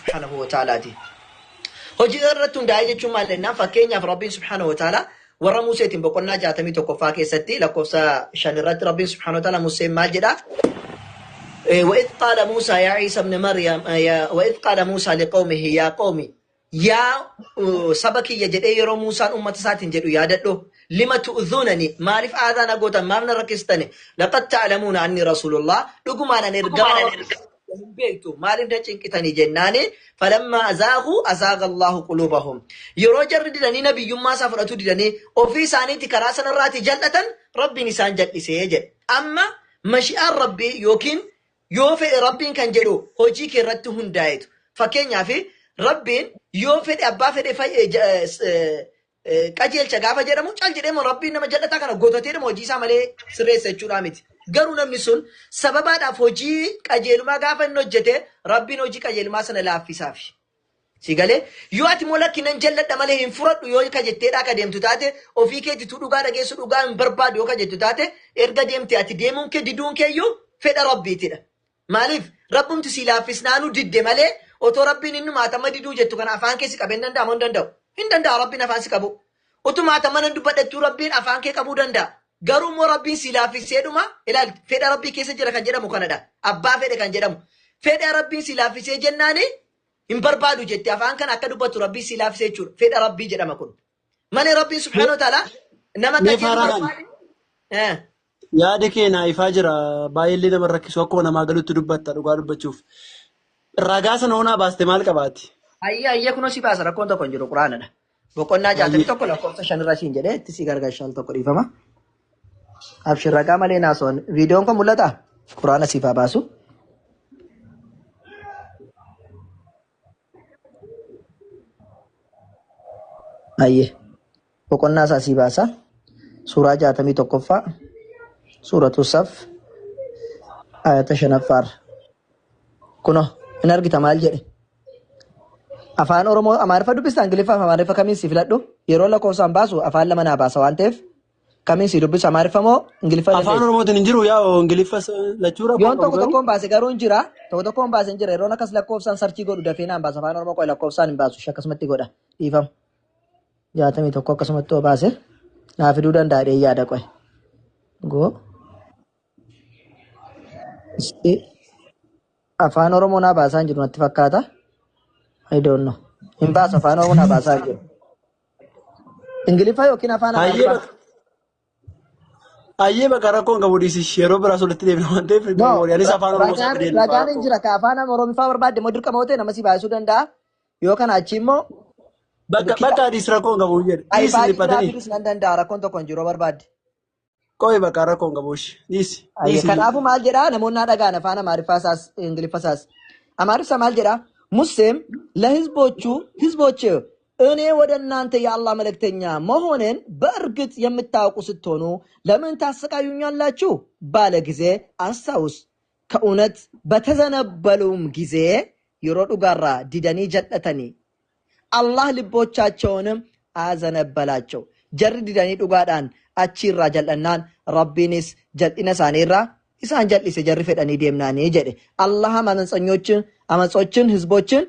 subhaanahu wa ta'alaati. Hojii irratti hundaa'ee jechuun maal jennaan fakkeenyaaf Rabbiin subhaanahu wa ta'ala warra Museetiin boqonnaa 61ffaa keessatti lakkoofsa 5 irratti Rabbiin subhaanahu wa ta'ala Museen maal jedha? وإذ قال موسى يا عيسى ابن مريم وإذ قال موسى لقومه يا قوم Yaa saba kiyya jedhee yeroo Muusaan ummata isaatiin jedhu yaadadhu. Lima tu'dhuunani maaliif aadaa na gootan maaf na rakkistani? Laqad ta'lamuuna anni rasuulullah dhugumaan ani ergamaa Rabbii hin beektu maaliif na cinqitanii jennaani falammaa azaaghu azaaga Allahu quluubahum. Yeroo jarri didanii nabiyyummaa isaa fudhatuu didanii ofii isaaniiti karaa sanarraati jal'atan Rabbiin isaan jal'isee jedhe. Amma mashi'aan Rabbii yookiin Yoo fedhe Rabbiin kan jedhu hojii kee irratti hundaa'eetu. Fakkeenyaaf Rabbiin yoo fedhe abbaa fedhe qajeelcha gaafa jedhamu cal jedhee moo Rabbiin nama jal'ataa kana gotateedhuma hojii isaa malee sirreessa jechuudhaa miti. Garuu namni sun sababaadhaaf hojii qajeelumaa gaafa inni hojjete Rabbiin hojii qajeelumaa sana laaffisaafi. Si galee? Yoo ati immoo lakki nan jalladha malee hin furadhu yoo ka jetteedhaa ka deemtu taate ofii keetituu dhugaa dhageessu dhugaa hin barbaadu yoo ka jettu taate erga deemte ati deemuun kee diduun kee iyyuu fedha Rabbiitidha. Maaliif? Rabbumti sii laaffisnaanuu didde malee otoo Rabbiin innumaatama diduu jettu kana afaan kee si qabee hin danda'amoo hin danda'u? Hin danda'a Rabbiin afaan si qabuu. Utumaatama nan dubbadha jettuu Rabbiin afaan kee qabuu danda'a. Garuu immoo Rabbiin sii laaffisseedhuma ilaali fedha Rabbii keessa jira kan jedhamu kanadha. Abbaa fedhe kan jedhamu. Fedha Rabbiin sii laaffisee jennaani hin barbaadu jette afaan kana akka dubbattu Rabbii sii laaffisee jechuudha. Fedha Rabbii jedhama kun. Malee Rabbiin subhaanahu wa ta'ala nama Mee qajeelu Faaraahan barbaade. Eh. yaada kee naa ifaa jira baay'eellee nama rakkisu akkuma namaa galutti dubbatta dhugaa dubbachuuf. Ragaa sana onaa baaste maal qabaati? Ayyee ayyee kunoo si baasa rakkoon tokko hin jiru quraanadha. Boqonnaa Ayyee. 61 lakkoofsa 5 irra siin jedhee itti si gargarsha al tokko dhiifama. Abshir ragaa malee naasoon. Viidiyoon kun mul'ataa? Quraana siif haa baasu. Ayyee. Boqonnaa isaa sii baasa. Suuraa 61ffaa. Suuratu Saf. Ayata shanaffaarra. Kunoo hin argita maal jedhe. Afaan Oromoo Amaariffa dubbista Ingiliffaa fi Amaariffa kamiin si filadhu? Yeroo lakkoofsaan baasu afaan lama naa baasa waan ta'eef kamiin si dubbisu Amaariffa moo Ingiliffa Afaan dandeessa? Oromootiin hin jiru yaa Ingiliffa lachuu rakkoo Yoon qabu tokko garuu. tokkoon baase garuu hin jira. Tokko tokkoon baase hin jira. Yeroon akkas lakkoofsaan sarchii godhu dafee naan baasa. Afaan Oromoo qoe lakkoofsaan hin baasu. Ishee akkasumatti godha. Dhiifama. 61 akkasumatti yoo baase naa fiduu danda'a jedhee yaada qoe. Goo. Isti afaan Oromoo naa baasaa hin jiru natti fakkaata. I don't know. Hin baasu afaan Oromoo naa baasaa hin jiru. Ingiliffa yookiin afaan Hayyee Amaariffaa. bakka hayyee bakka rakkoon qabu dhiisi yeroo biraas walitti deebina waan ta'eef No, don't worry anis afaan Oromoo ragaan isaa fideen dhufa ragaan hin rakkoo. jira ka afaan Oromiffaa barbaadde immoo dirqama yoo ta'e nama si baasuu danda'a. Yoo kana achi immoo Bakka kita bakka dhiisi rakkoon qabu jedhe dhiisi iPad biraa dhiphatanii fidus nan danda'a rakkoon tokko hin jiru yoo barbaadde. qo'i bakka rakkoon qabu ishee dhiisi Ayye, dhiisi kanaafu maal jedhaa namoonni haa dhaga'an afaan Amaariffaa isaas Ingiliffa isaas. Amaariffa maal jedhaa? ሙሴም ለህዝቦቹ ህዝቦቼ እኔ ወደ እናንተ የአላህ መልእክተኛ መሆኔን በእርግጥ የምታውቁ ስትሆኑ ለምን ታሰቃዩኛላችሁ? ባለ ጊዜ አስታውስ። ከእውነት በተዘነበሉም ጊዜ yeroo dhugaarraa didanii jal'atanii አላህ ልቦቻቸውንም አዘነበላቸው። Jarri didanii dhugaadhaan achiirraa jal'annaan Rabbiinis jal'ina isaaniirraa isaan jal'ise jarri fedhanii deemnaanii jedhe. አላህ አመፀኞችን አመጾችን ህዝቦችን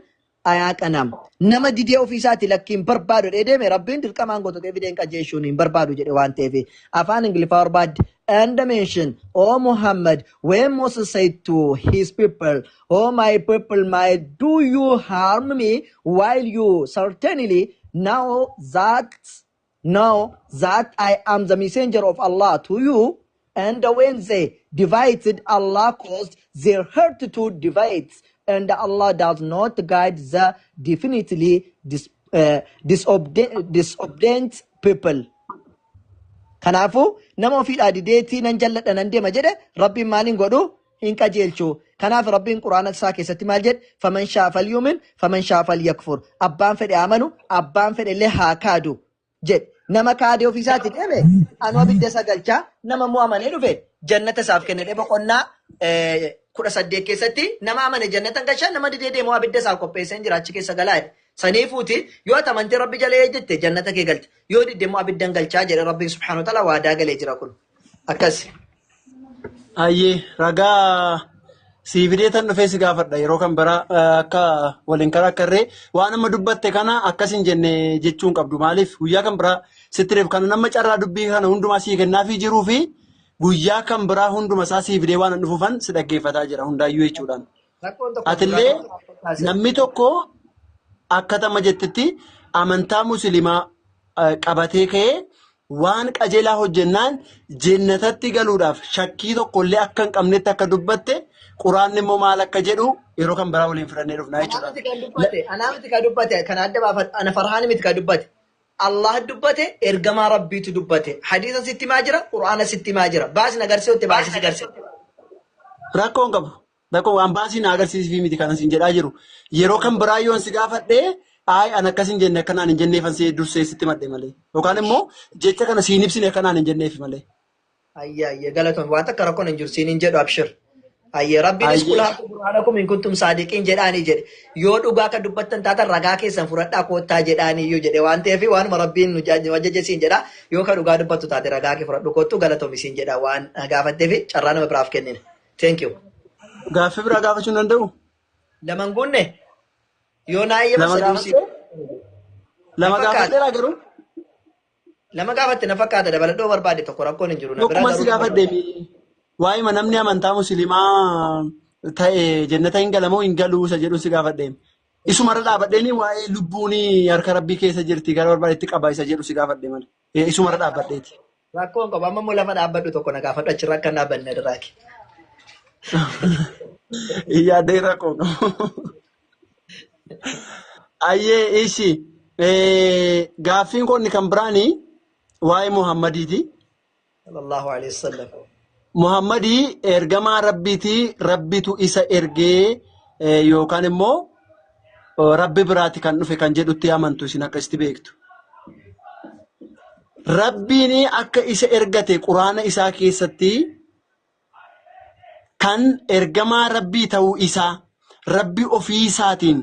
አያቀናም። Nama didee ofiisaati lakkiin barbaadu jedhee deeme Rabbiin dirqamaan goototee fideen qajeeshuun hin barbaadu jedhe waan ta'eef afaan Ingiliffaa barbaadde. And mention, O Muhammad, when Moses said to his people, O my people, my do you harm me while you certainly know that know that I am the messenger of Allah to you? And when they divided, Allah caused their heart to divide, and Allah does not guide the definitely disobedient people. Kanaafuu nama ofiidhaa dideetii nan jalladha nan deema jedhe Rabbiin maal hin godhu hin qajeelchu. Kanaaf Rabbiin Quraana isaa keessatti maal jedhe faman shaa falyumin faman shaa falyakfur. Abbaan fedhe amanu abbaan fedhe illee haa kaadu jedhe. Nama kaadee ofiisaatti deeme anuu abidda isa galchaa nama immoo amanee dhufe jannata isaaf kennee boqonnaa 18 keessatti nama amane jannata galchaa nama didee deemu abidda isaaf qopheessee jira achi keessa galaa jedhe. Saniifuuti yoo ati amantee Rabbi jala jette jannata kee galcha. Yoo didde immoo abiddan galchaa jedhe Rabbiin subhaanahu wa ta'ala waadaa galee jira kun. Akkas. Hayyee ragaa Sii fidee tan dhufee si gaafadha yeroo kan biraa akka waliin karaa akka irree waan amma dubbatte kana akkas hin jenne jechuu hin qabdu. Maaliif guyyaa kan biraa sitti reef kana nama carraa dubbii kana hundumaa sii kennaafii jiruu fi guyyaa kan biraa hunduma isaa sii fidee waan dhufuufan si dhaggeeffataa jira hundaayyuu jechuudhaan. Rakkoon tokko hin jiru. Atillee Rakkoon tokko namni tokko akka tama jettetti amantaa musliimaa qabatee ka'ee waan qajeelaa hojjennaan jennatatti galuudhaaf shakkii tokkollee akka hin qabnetti akka dubbatte quraanni immoo maal akka jedhu yeroo kan biraa waliin fudhannee dhufnaa Anaa jechuudha. miti kan dubbate, anaa miti kan dubbate, kan adda baafadhu, ana Farhaan miti kan dubbate. Allah dubbate, ergamaa Rabbiitu dubbate. Hadiisa sitti himaa jira, Qur'aana sitti himaa jira. Baasi na agarsiisutti baasi si agarsiisa. Rakkoo hin qabu. Rakkoo waan baasii na agarsiisii miti kan isin jedhaa jiru. Yeroo kan biraa yoon si gaafadhee ayi an akkas hin jenne akkanaan hin jenneefan si dursee sitti madde malee. Yookaan immoo jecha kana siin ibsine akkanaan hin jenneef malee. Ayya ayya galatoon waan takka rakkoon hin jiru siin hin jedhu abshir. Ayya Rabbiinis Ayyee. qul haatu burhaanakum in kuntum saadiqiin jedhaanii jedhe. Yoo dhugaa kan dubbattan taatan ragaa keessan fudhadhaa koottaa jedhaanii iyyuu jedhe waan ta'eef waanuma Rabbiin nu ajaje siin jedha. Yoo kan dhugaa dubbattu taate ragaa kee fudhadhu koottu galatoomi siin jedha waan gaafatteef carraa nama biraaf kennina. Thank you. Gaaffii biraa gaafachuu hin danda'u? Laman guunne yoo naa eeyyama Lama sadii si gaafadhee? na Lama fakkaata. gaafadheeraa garuu? Lama gaafatte na fakkaata dabaladhoo barbaade tokko rakkoon hin jiru na biraa Tokkuma si garuu nama gaafadhe waa'ee namni amantaa musliimaa ta'e jannata hin galamoo hin galuu isa jedhu si gaafadhe. Isumarra dhaabadheeni waa'ee lubbuun harka rabbii keessa jirti gara barbaadetti qaba isa jedhu si gaafadhe malee. Isumarra dhaabbadheeti. Rakkoon qabu amma immoo lafa dhaabbadhu tokko na gaafadhu achirra akka hin dhaabbanne diraaki. Yaaddee rakkoo qabu. Ayyee ishi gaaffiin kun kan biraani waa'ee Muhammadiiti. Sallallahu alaihi wasallam. Muhammadii ergamaa rabbiiti rabbitu isa ergee yookaan immoo rabbi biraati kan dhufe kan jedhutti amantu isin akkasitti beektu. Rabbiin akka isa ergate quraana isaa keessatti kan ergamaa rabbii ta'uu isaa rabbi ofii isaatiin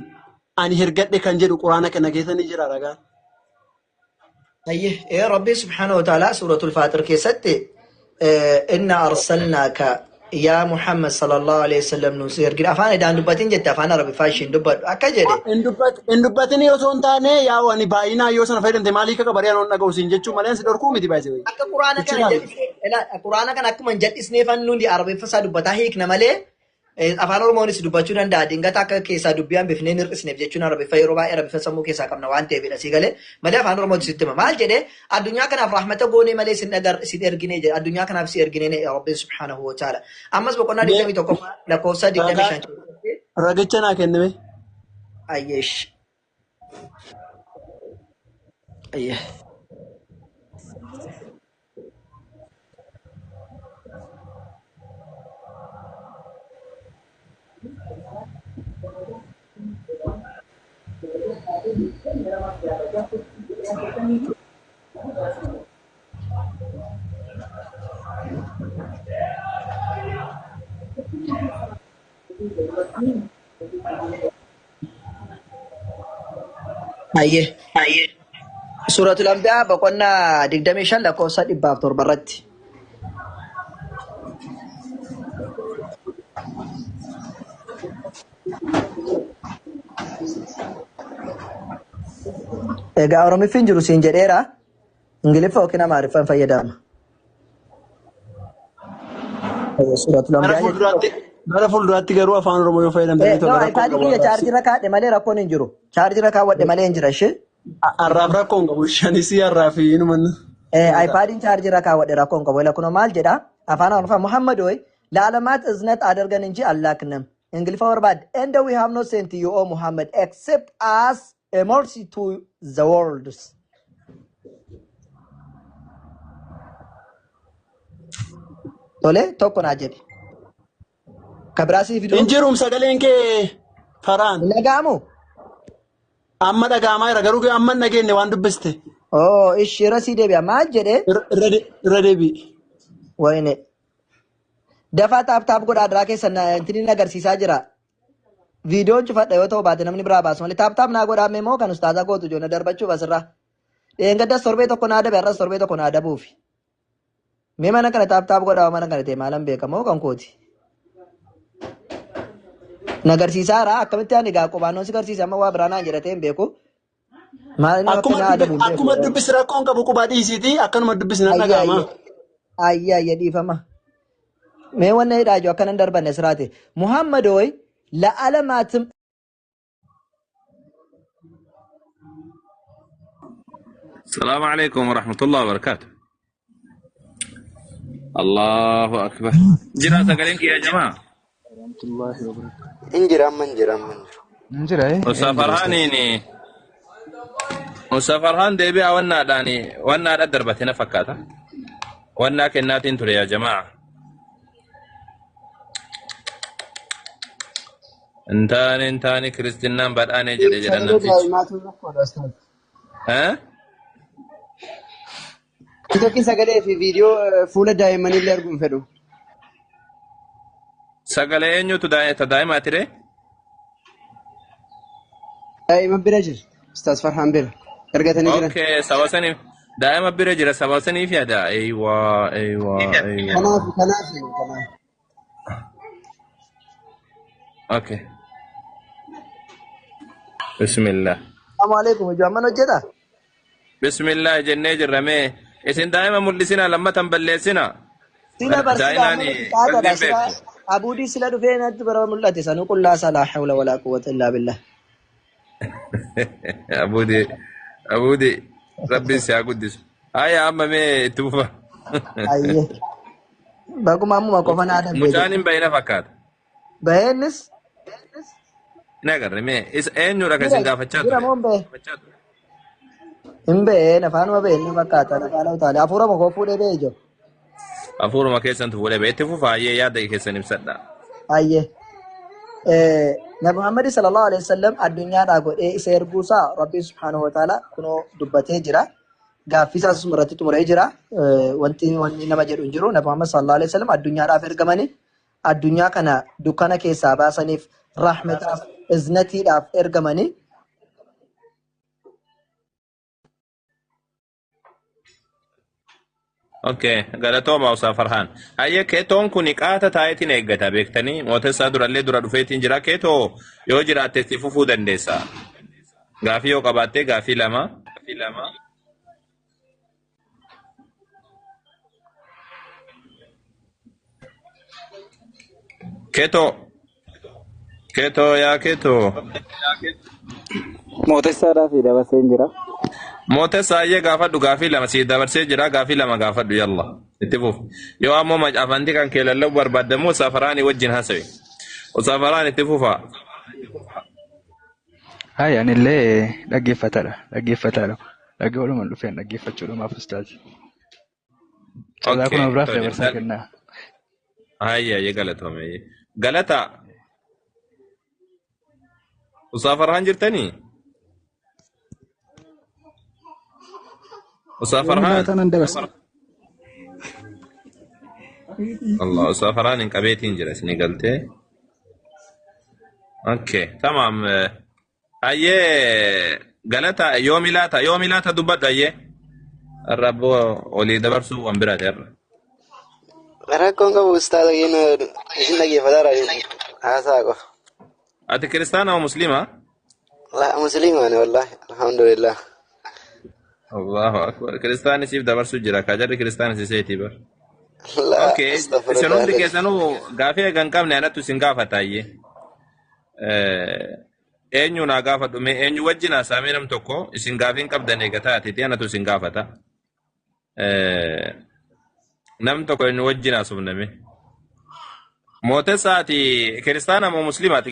ani ergadhe kan jedhu quraana kana keessa ni jira ragaan. Ayyee ee Rabbi subhaanahu wa ta'ala suuratul Faaxir keessatti inna arsalnaaka yaa Muhammad sallallahu alaihi wasallam nu si ergina afaan edaan dubbatin jette afaan Arabiffaa ishiin dubbadhu akka jedhe Hin dubbatin osoo hin taane yaa ani baay'inaa yoo sana fayyadamte maalii akka qabaree anoon dhaga'u siin jechuu malee si dhorkuu miti baay'isee wayii. Akka quraana Jechi kana maali? jal'isnee quraana kana akkuma hin jal'isnee fannuun Arabiffa isaa dubbataa hiikna malee afaan Oromoonis dubbachuu danda'a. Dingata akka keessaa dubbii hambifnee hin hir'isneef jechuun Arabiffa yeroo baay'ee Arabiffa sammuu keessaa qabna waan ta'eefidha sii galee malee afaan Oromootis sitti hima. Maal jedhee addunyaa kanaaf rahmata goonee malee sin agar sin erginee jedhe addunyaa kanaaf si erginee Rabbiin subhaanahu wa ta'ala. Ammas boqonnaa Mee 21 lakkoofsa ragaa 25 keessatti ragicha naa kennime. ayyeesh ayyee. Ayyee. Suuratul Anbiyaa boqonnaa 25 lakkoofsa 107 irratti. Egaa Oromiffi hin jiru siin jedheera. Ingiliffa yookiin Amaariffaan fayyadama. Suuratul Gara Anbiyaa jechuudha. fuulduraatti gara fuulduraatti garuu afaan Oromoo yoo fayyadamte ni No, tola rakkoo hin iPad qabu kiyya har'aaf. chaarjirra kaadhe malee rakkoon hin jiru. Chaarjirra kaawwadhe malee hin jira ishee. Har'aaf rakkoo hin qabu. Shanis har'aaf inuma iPadin chaarjirra kaawwadhe rakkoon qabu. Ila kunoo maal jedha? Afaan Amaariffaa Muhammad hoy ለዓለማት እዝነት አድርገን እንጂ አላክንም። እንግሊዝ barbaad and we have not sent you O Muhammad except as a mercy to the worlds. Tole tokko naa jedhe. Ka biraa sii fiduu? Hin jiruum sagaleen kee Faraan. Hin dhaga'amu? Amma dhaga'amaa jira garuu amma hin dhageenye waan dubbiste. Oo ishi irra sii deebi'a. Maal jedhe? Irra deebi'i. Wayne. Dafaa tap tap godhaa duraa keessa intini agarsiisaa jira. Viidiyoon cufadha yoo ta'u baate namni biraa baasu malee tap tap naa godhaa immoo kan ustaazaa gootu ijoollee darbachuuf asirraa. Dheengaddas torbee tokko naa dabe har'as torbee tokko naa dabuufi. Mee mana kana tap tap godhaa mana kana ta'e maalan beekamoo kan kooti. Na garsiisaara akkamitti ani egaa qubaannoon si garsiisa amma waa biraa naan jedhatee hin beeku. Maal inni akka Akkuma na adabu hin beeku. akkuma dubbisi rakkoon qabu qubaa dhiisiiti akkanuma dubbisi nan Ayya dhaga'ama. ayya ayya ayya dhiifama. Mee wanna hidhaa jiru akkanan darbanne siraate. Muhammad hoy ለዓለማትም السلام عليكم ورحمة الله وبركاته. الله أكبر. جرا سقالينك يا جماعة. Warahmatullahi wabarakatuh. Injira amma injira amma injira. Injira eh? Ustaz Injira ustaz. Farhaaniin Ustaz Farhaan deebi'a wannaadhaani wannaadha darbatina fakkaata. Wannaa kennaatiin ture yaa jamaa. Intaane intaane kiristinnaan badhaanee jedhe jedhan Sagalee namtichi. daa'imaatu rakkoodha ustaaz. Eh? Tiktokiin sagalee fi viidiyoo fuula daa'immanii illee arguu hin fedhu. Sagalee eenyutu daa'imaa ture? Daa'ima bira jira. Ustaaz Farhaan bira. Ergatanii jiran. Okay, saba saniif daa'ima bira jira saba saniif yaada. Eywaa eywaa eywaa. Kanaaf kanaaf kanaaf. Okay. Bismillah. Salaamu alaikum ijoo amman hojjeta. Bismillah jennee jirra mee isin daa'ima mul'isinaa lammatan balleessinaa. Sila bar sila Daa'immaan amma nuti qaatadha qalbiin sila beektu. abuudii sila dhufee natti bara mul'ate sanuu qullaa laa hawla walaa quwwata illaa billah. Abuudi abuudi rabbiin si haa guddisu. Haya amma mee itti fufa. Ayyee. Baguma ammuma qofa naa darbee Mucaan jedhe. hin bayina fakkaata. Baheennis Hin agarre mee isa eenyudha kan jira isin gaafachaa jira ture? moo hin bahe? Hin baheen afaanuma baheen ni fakkaata afaana utaale hafuura koo fuudhee bahee jiru. Hafuuruma keessantu fuudhee bahe itti fufa hayyee yaada keessan ibsadha. Ayyee. Nabi Muhammad sallallahu alaihi wasallam addunyaadhaa godhee isa erguusaa Rabbiin subhaanahu wa ta'ala kunoo dubbatee jira. Gaaffii isaas irratti xumuree jira. Wanti wanni nama jedhu hin jiru. Nabi Muhammad sallallahu alaihi wasallam addunyaadhaaf ergamanii addunyaa kana dukkana keessaa baasaniif rahmataaf iznatiidhaaf ergamanii. Okay, galatooma Ustaz Farhaan. Hayyee keetoon kun qaata taayetiin eeggata beektanii mootessaa durallee dura dhufeetiin jira keetoo yoo jiraatte itti fufuu dandeessa. Gaafii yoo qabaatte gaafii lama. Keetoo keetoo yaa keetoo. Mootessaadhaaf dabarsee hin jira. Mootessaa hayyee gaafadhu gaafii lama si dabarsee jira gaafii lama gaafadhu yalla itti fufu. Yoo ammoo afanti kan kee lallabu barbaaddamu Ustaz Farhaanii wajjin hasawi. Ustaz Farhaan itti fufa. Hai anillee dhaggeeffataadha. Dhaggeeffataadha. Dhaggeeffachuudhumaan dhufeen dhaggeeffachuudhumaaf ustaaz. Carraa Okay, kun biraaf tole. dabarsaa kennaa. Hayyee hayyee galatoome. Galata Ustaz Farhaan jirtanii? Ustaz Yoom Farhaan? laata nan dabarsa. Allah, Ustaz Farhaan hin qabeetiin jira isinii galtee. Okay, tamaam. Hayyee galata yoomi laata yoomi laata dubbadhu hayyee. Har'a abboo olii dabarsuu waan biraati har'a. Rakkoon qabu ustaaza keenya isin dhaggeeffataadha haasaa qofa. Ati kiristaana moo musliima? Musliima ani wallahi alhamdulillah. Allahu akbar. Kiristaanni siif dabarsuu jira. Kaajarri kiristaana si seetii bar. Laa Okay, isin astaghfirullah hundi keessanuu gaafii eega hin qabne anattu isin gaafata hayyee. Eenyu naa gaafadhu mee eenyu wajjin haasa'amee nam tokko isin gaafii hin qabdan eega taateeti anatu isin gaafata. Nam tokko eenyu wajjin haasofname. Mootessaa ati kiristaana moo musliima ati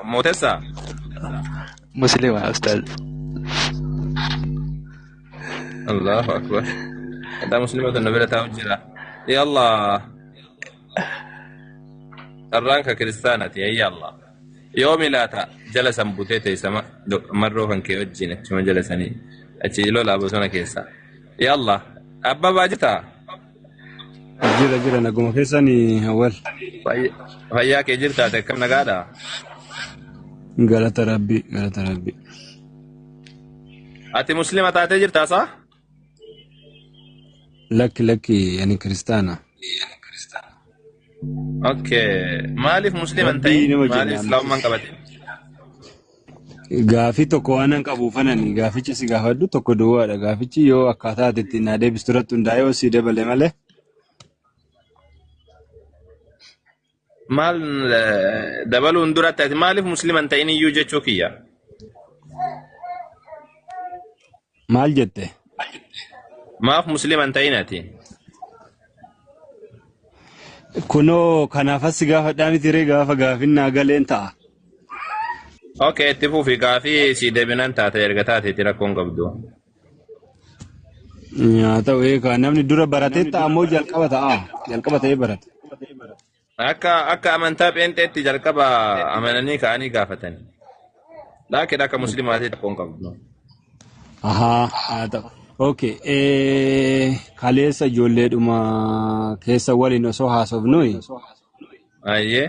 mootessaa? Muslima ustaaz. Allahu akbar. Haddaa musliima tun na bira taa'u jira. Yallaa carraan ka kiristaanaati yallaa. Yoomi laata jala san butee teessa marroo kan kee wajjin achuma jala sanii achi lolaa bosona keessa. Yallaa abbabaa jirtaa? Jira jira naguma keessanii awwal. Fayyaa kee jirtaa ati akkam nagaadha? Galata rabbii galata rabbii. Ati muslima taatee jirtaa saa? Lakki lakki ani kiristaana. Okay. Maaliif muslima hin Rabbii ta'in? nama Maaliif jenna islaamummaa hin qabatin? Gaafii tokko waan an qabuuf anani gaaficha si gaafadhu tokko duwwaadha. Gaafichi yoo akkaataa ati ittiin naa deebistu irratti hundaa'e yoo si dabale malee. Maal dabaluun duratti ati maaliif muslima hin ta'in iyyuu jechuu kiyya? Maal jette? Maaf muslima hin ta'in ati? Kunoo kanaafas si gaafadhaa miti ree gaafa gaafin naa galeen ta'a. Okay, itti fufi gaafii si deebinan taate erga taateeti rakkoon qabdu. Haa ta'u eegaa namni dura baratee ta'a ammoo jalqaba ta'a. Jalqaba ta'ee barate. Akka amantaa pheenxeetti jalqaba amananii ka'anii gaafatan. Laakiin akka musliimaatti rakkoon qabdu. Ahaa, haa ta'u. Okay, kaleessa ijoolleedhuma keessa waliin osoo haasofnuyi Ayyee.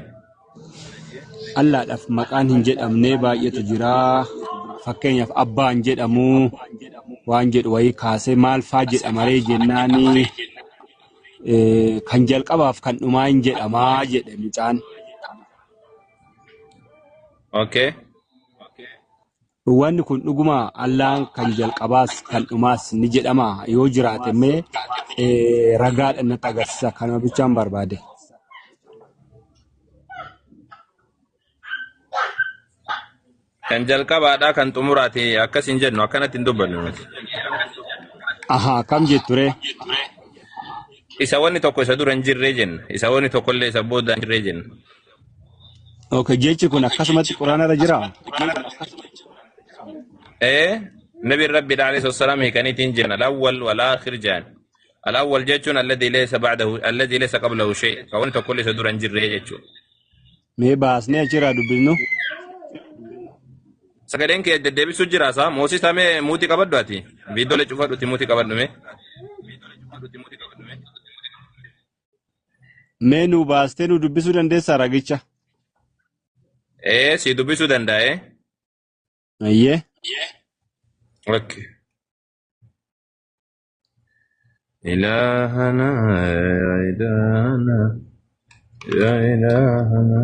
Allaadhaaf maqaan hin jedhamne baay'eetu jira. Fakkeenyaaf abbaan jedhamu waan jedhu wayii kaasee maal faa jedhamaree jennaani kan jalqabaaf kan dhumaa hin jedhamaa jedhe mucaan. Okay. Wanni kun dhuguma Allaan kan jalqabaas kan dhumaas ni jedhama yoo jiraate mee ragaadhaan natti agarsiisa kanuma bichaan barbaade. Kan jalqabaadhaa kan xumuraati akkas hin jennu akkanatti hin dubbannu nuti. Ahaa kam jetture? Isa wanni tokko isa dura hin jirree jenna. Isa wanni tokkollee isa booda hin jirree jenna. Okay, jechi kun akkasumatti quraanarra jiraa? Nabi Rabbi alayhi salaam hiikaniitiin jiran al-awwal wal-aakhir jedhan. Al-awwal jechuun alladhi laysa ba'dahu alladhi laysa qablahu shay. Kan wanni tokkollee isa dura hin jirree jechuudha. Mee baasnee achirraa dubbisnu? Sagaleen kee deddeebisuu jira isaa moosisa mee muutii qabadhu ati viidiyoolee cufadhuti muutii qabadhu mee. Mee nu baastee nu dubbisuu dandeessaa ragicha? Si dubbisuu danda'e. Ayyee. Okay. Ilaahana yaa ilaahana yaa ilaahana.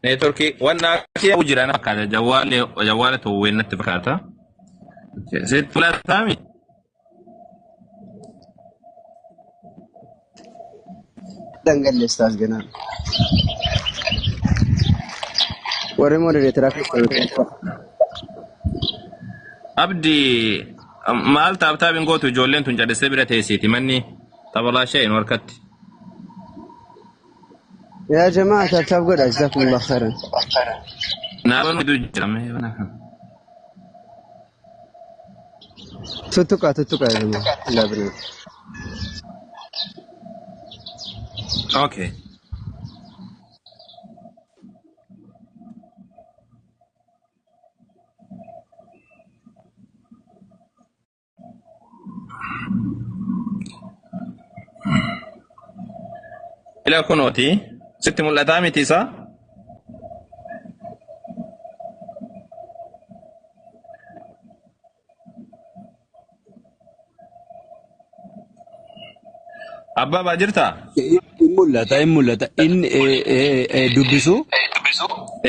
Neetworkii wanna akki jira na fakkaata jawwaale jawwaale towween natti fakkaata. Sitti mul'ataami? Dangalle ustaaz ganaa. Warri modereetaraa keessan Abdi maal taaptaap hin gootu ijoolleen tun callisee bira teessiiti manni taphalaa ishee hin harkatti. Yaa jamaa taaptaap godha jazakumullah khairan. Naannoo hedduu jira. Tuttuqa tuttuqa yaa jamaa. Allah bira. Okay. Ila kunooti sitti mul'ataa miti isaa? Abbaa jirtaa? Hin mul'ata, hin mul'ata. Inni dubbisu.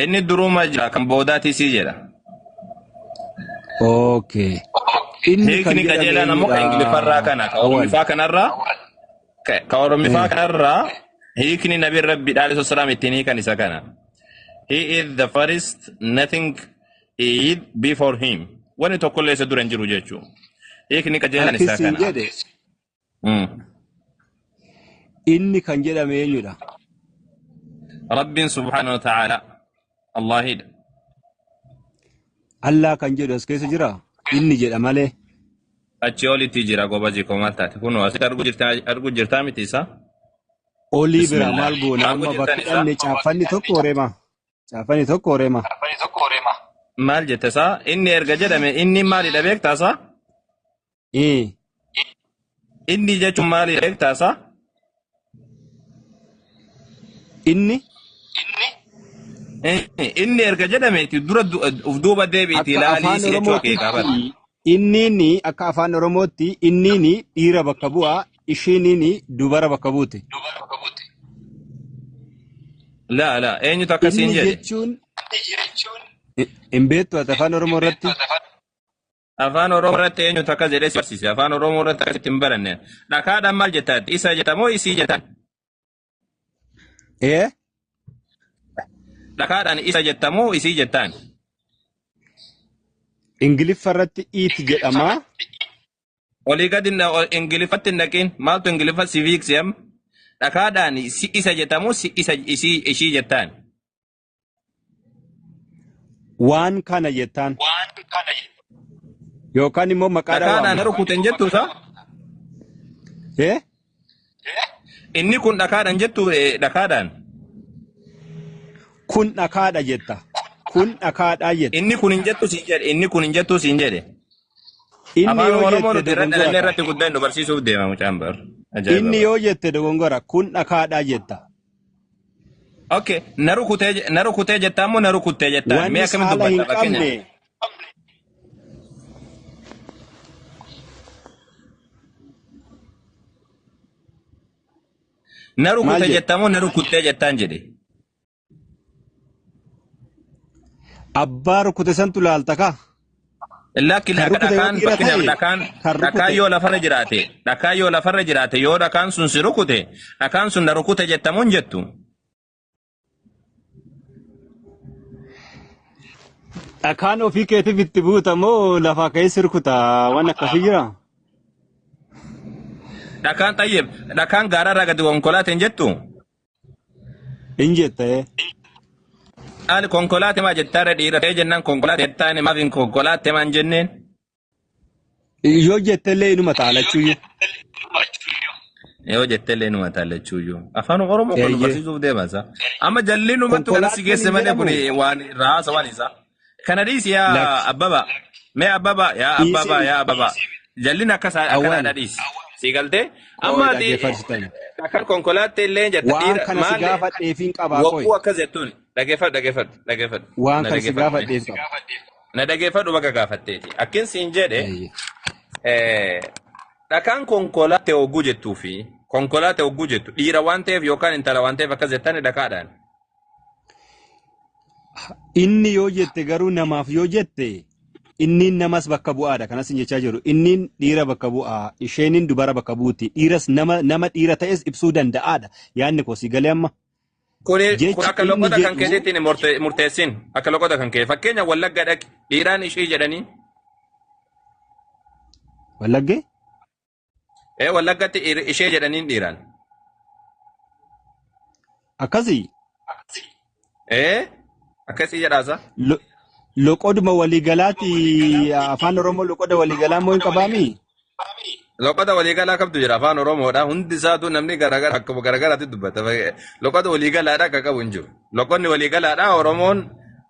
Inni duruma jira kan boodaatii sii jedha. Okay. Inni kan Hiikni jedhame qajeelaan ammoo kan Ingiliffarraa kana kan awwal. Oromifaa kanarraa ka Oromifaa kanarraa hiikni Nabi Rabbi alayhi salaam ittiin hiikan isa kana. He is the first, nothing is before him. Wanni tokkollee isa dura hin jiru jechuudha. Hiikni qajeelaan isa Akkasiin kana. jedhe inni kan jedhame eenyudha? Rabbiin subhaanahu wa ta'ala Allaahidha. Allah kan jedhu as keessa jira? Inni jedha malee. Achi olitti jira goba jikoo maal taate kun asitti arguu jirtaa miti isaa? Olii bira Bismillah. maal goona Arguu amma jirtan bakki isaa? dhabne caaffanni tokko horeema. Caaffanni tokko horeema. Maal jette isaa? Inni erga jedhame inni maalidha beektaa isaa? Inni jechuun maalidha beektaa isaa? Inni Inni erga jedhameeti dura uf duuba deebiitii akka ilaalii afaan si jechuu akeekaa bara. Oromootitti inniini akka afaan Oromootti inniini dhiira bakka bu'a ishiiniini dubara bakka buute. Laa laa eenyutu akkasiin Inni jedhe? jechuun hin beektu ati afaan Oromoo irratti. Afaan Oromoo irratti eenyutu akkas jedhee si barsiise? Afaan Oromoo irratti akkasitti hin baranne. Dhakaadhaan maal jettaa? Isa jetta moo isii jettaan? Ee? Dhakaadhaan isa jetta moo isii jettaan? Ingiliffa irratti it jedhama. Olii gadi Ingiliffatti hin dhaqin. Maaltu Ingiliffa si fiigse amma? Dhakaadhaan si isa jetta moo si isa isii ishii jettaan? Waan kana jettaan. Yookaan immoo maqaadhaan Dhakaadhaan waamta. rukuten jettu isaa? Ee? Inni kun dhakaadhaan jettu dhakaadhaan. Kun dhakaadha jetta. Kun dhakaadha jetta. Inni kun hin jettu siin jedhe. Inni kun hin jettu siin jedhe. Inni Afaan yoo Oromoo jette nuti irra dogongora dhalannee ka. irratti guddaa nu barsiisuuf deema mucaan bar. Ajaa'iba Inni bar. yoo jette dogongora. Kun dhakaadha jetta. Okay, na rukutee jettaa moo na rukuttee jettaan? Mee Wanni akkamitti saala hin dubbatta fakkeenyaaf? qabne Na maal rukute jedhe? jettaa moo na rukuttee jettaan jedhe? Abbaa rukute santu laalta ka. Lakki Kan lakka rukute yoo dhakaan dhiira fakkeenyaaf ta'e dhakaan kan dhakaan rukute yoo lafarra jiraate dhakaan yoo lafarra jiraate yoo dhakaan sun si rukute dhakaan sun na rukute jetta moo hin jettu? Dhakaan ofii keetiif itti buuta moo lafaa ka'ee si rukuta waan akkasii jira? Dhakaan xayyib dhakaan gaararraa gadi konkolaate hin jettu? Hin jetta ee. Maali konkolaate maa jettaarra dhiira ta'ee jennaan konkolaate jettaan maaf hin konkolaatte maan jenneen? Yoo jettellee inuma taalachuuyyu. Yoo jettellee inuma taalachuuyyuu. Afaan Oromoo kun nu Eeyyee. barsiisuuf deema isa. Amma jalli numattu kana si Konkolaataan geesse hin malee kun jedhamu. waan raasa waan isaa. Kana dhiisi yaa Lakki. Abbaba. Mee Abbaba yaa Abbaba Dhiisee yaa Abbaba. Jalli akkas awwaal. akkanaadha dhiisi. Si galtee? Amma Qoy ati dhaggeeffachitani. akkan konkolaattee illee jetta Waan dhiira kana si maali gaafadheefin qabaa qoy. wagguu akkas jettuun dhageeffadhu dhageeffadhu dhageeffadhu Waan na kana si dhageeffadhu mee. gaafadheef qaba. Na dhageeffadhu bakka gaafatteeti. Akkin siin jedhe Eeyyee. Dhakaan konkolaattee hogguu jettuu fi konkolaattee hogguu jettu dhiira waan ta'eef yookaan intala waan ta'eef akkas jettan dhakaadhaan. Inni yoo jette garuu namaaf yoo jette inniin namas bakka bu'aadha. Kanas hin jechaa jiru. Inniin dhiira bakka bu'aa. Isheenin dubara bakka buuti. Dhiiras nama nama dhiira ta'es ibsuu danda'aadha. Yaadni koo si galee amma. Kuni kun Jechi akka inni loqoda kan jedhu keetiitti murteessin akka loqoda kan kee fakkeenya wallagga dhaqi dhiiraan ishii jedhanii wallaggee wallaggatti ishee jedhaniin dhiiraan. akkasii Akkasii jedhaasa. Loqoduma waliigalaati afaan Oromoo loqoda waliigalaa moo hin qabaami? Loqoda waliigalaa qabdu jira afaan Oromoodha. Hundi isaatu namni garagara akkuma garagaraatti dubbata. Loqoda waliigalaadha akka qabu hin jiru. Loqonni waliigalaadha Oromoon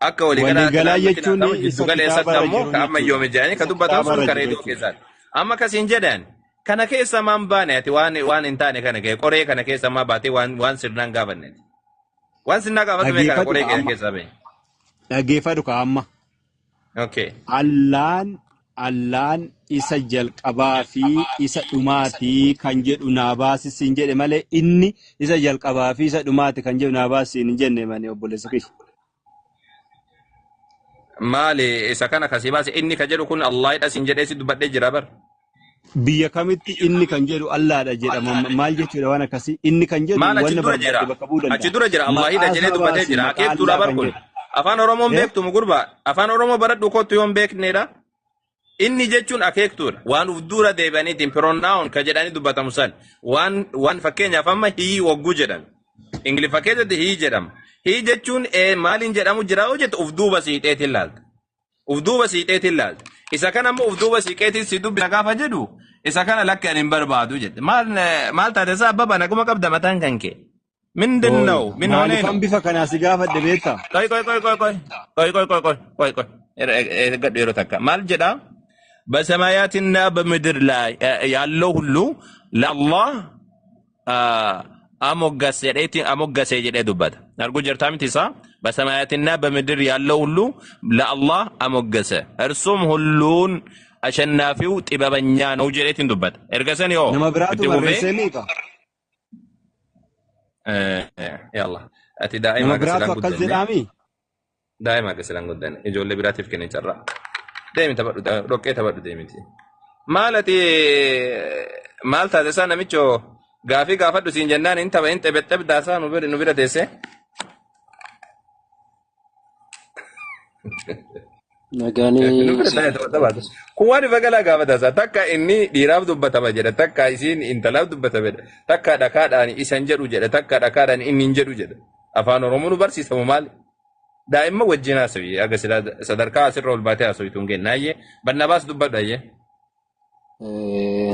akka waliigalaatti Waliigalaa naannoo jechuun kinaatamu isa jiddu galeessatti kitaabarra ammoo jiru ka amma jechuudha. yoome jedhanii ka Isa dubbatan sun kitaabarra ka jiru reediyoo jechuudha. keessaati. Amma akkasiin jedhan kana keessa maan baane ati waan waan hin taane kana kee qoree kana keessa maa baatee waan waan sirnaan gaafanne. Waan sirnaa gaafatu mee kana Dhageeffadhu qoree ka kana amma. keessaa bahe. Dhageeffadhu ka amma. Okay. Allaan isa jalqabaa fi isa dhumaatii kan jedhu naa baasisiin jedhe malee inni isa jalqabaa fi isa dhumaati kan jedhu naa baasisiin hin jenne mani obboleessa kiyya. Maali isa kana kasii baase inni ka jedhu kun Allaahidha siin jedhee si dubbadhee jira bar. Biyya kamitti inni kan jedhu Allaadha jedhama maal jechuudha waan akkasii inni kan jedhu Maal achi wanna dura jira? barbaade bakka bu'uu Achi danda'a. dura jira. Allaahidha Maqaa jedhee isaa dubbatee baasi jira. maqaa Akeektuudha Allaa bar kan kun. jedhu. Afaan Oromoon Eh? beektu gurba. Afaan Oromoo baradhu kottu yoon beeknedha. Inni jechuun akeektuudha. Waan uf dura deebi'aniitiin pronoun ka jedhanii dubbatamu san. Waan waan fakkeenyaaf amma hii wagguu jedhame. Ingiliffa keessatti hii jedhama. Hii jechuun maaliin jedhamu jira yoo jettu uf duuba siiqeetiin laalta. Uf duuba siiqeetiin laalta. Isa kana ammoo uf duuba siiqeetiin si dubbisa gaafa jedhu isa kana lakki ani hin barbaadu jette. Maal maal taate isaa abbaba naguma qabda mataan kan kee. ምንድን Ooyi ነው? ምን ሆነ ነው? maaliifan bifa kanaa si gaafadhe beektaa? ቆይ ቆይ ቆይ ቆይ ቆይ ቆይ ቆይ ቆይ ቆይ ቆይ ቆይ ገዱ yeroo takka maal jedha በሰማያትና በምድር ላይ ያለው ሁሉ ለአላህ አሞገሰ አሞገሰ jedhee dubbata argu jirtaa miti isaa በሰማያትና በምድር ያለው ሁሉ ለአላህ አሞገሰ እርሱም ሁሉን አሸናፊው ጥበበኛ ነው jedheetiin dubbata erga san yoo Nama biraatu itti fufee barreessee miika? يلا Ati daa'ima Nama akka biraatu silaan akkas guddanne. jedhaami. Daa'ima akka silaan guddanne. Ijoollee biraatiif kenne carraa. Deemi taphadhu, dhoqqee taphadhu deemiti. Maal ati maal taate isaa namichoo gaafii gaafadhu siin jennaan hin tapha hin xebexxebdaa isaa nu bira teessee. Nagaan Nu bira isin taa'ee tapha taphaatu. Kun waan ifa galaa gaafata isaa. Takka inni dhiiraaf dubbatama jedha. Takka isiin intalaaf dubbatama jedha. Takka dhakaadhaan isan jedhu jedha. Takka dhakaadhaan inni hin jedhu jedha. Afaan Oromoo nu barsiisamu maali? Daa'imman wajjin haasawi. Aga silaa sadarkaa asirra ol baatee haasawitu hin geenye. Ayyee Barnaabaas dubbadhu ayyee.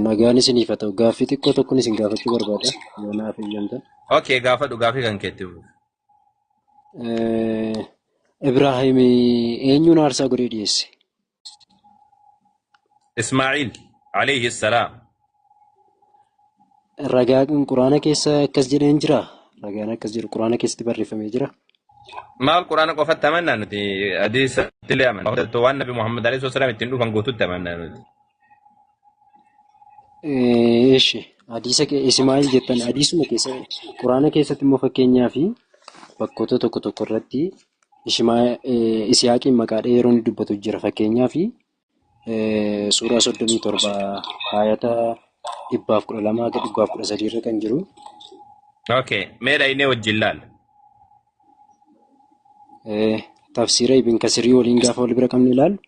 Nagaan isiniif haa ta'u. Gaaffii xiqqoo tokkoon isin gaafachuu barbaada. Yoo naaf eeyyamtan. Okay, gaafadhu gaafii kan keetti. Ibraahim eenyuun aarsaa godhee dhiyeesse? Ismaaciil alayhi salaam. Ragaan quraana keessa akkas jedheen jira. Ragaan akkas jedhu quraana keessatti barreeffamee jira. Maal quraana qofatti amannaa nuti hadiisatti illee amanna. Waan Nabi Muhammad alayhi salaam ittiin dhufan guututti amannaa nuti. Eeshi hadiisa Ismaa'il jettan hadiisuma keessa quraana keessatti immoo fakkeenyaa fi bakkoota tokko tokko irratti Isiyaaqiin maqaa dhahee yeroo inni dubbatu jira. Fakkeenyaa fi suuraa 37 ayata 112 hanga 113 irra kan jiru. Okay, mee dhaynee wajjin laalla. Tafsiira Ibn Kasirii waliin gaafa wal bira qabne ilaallu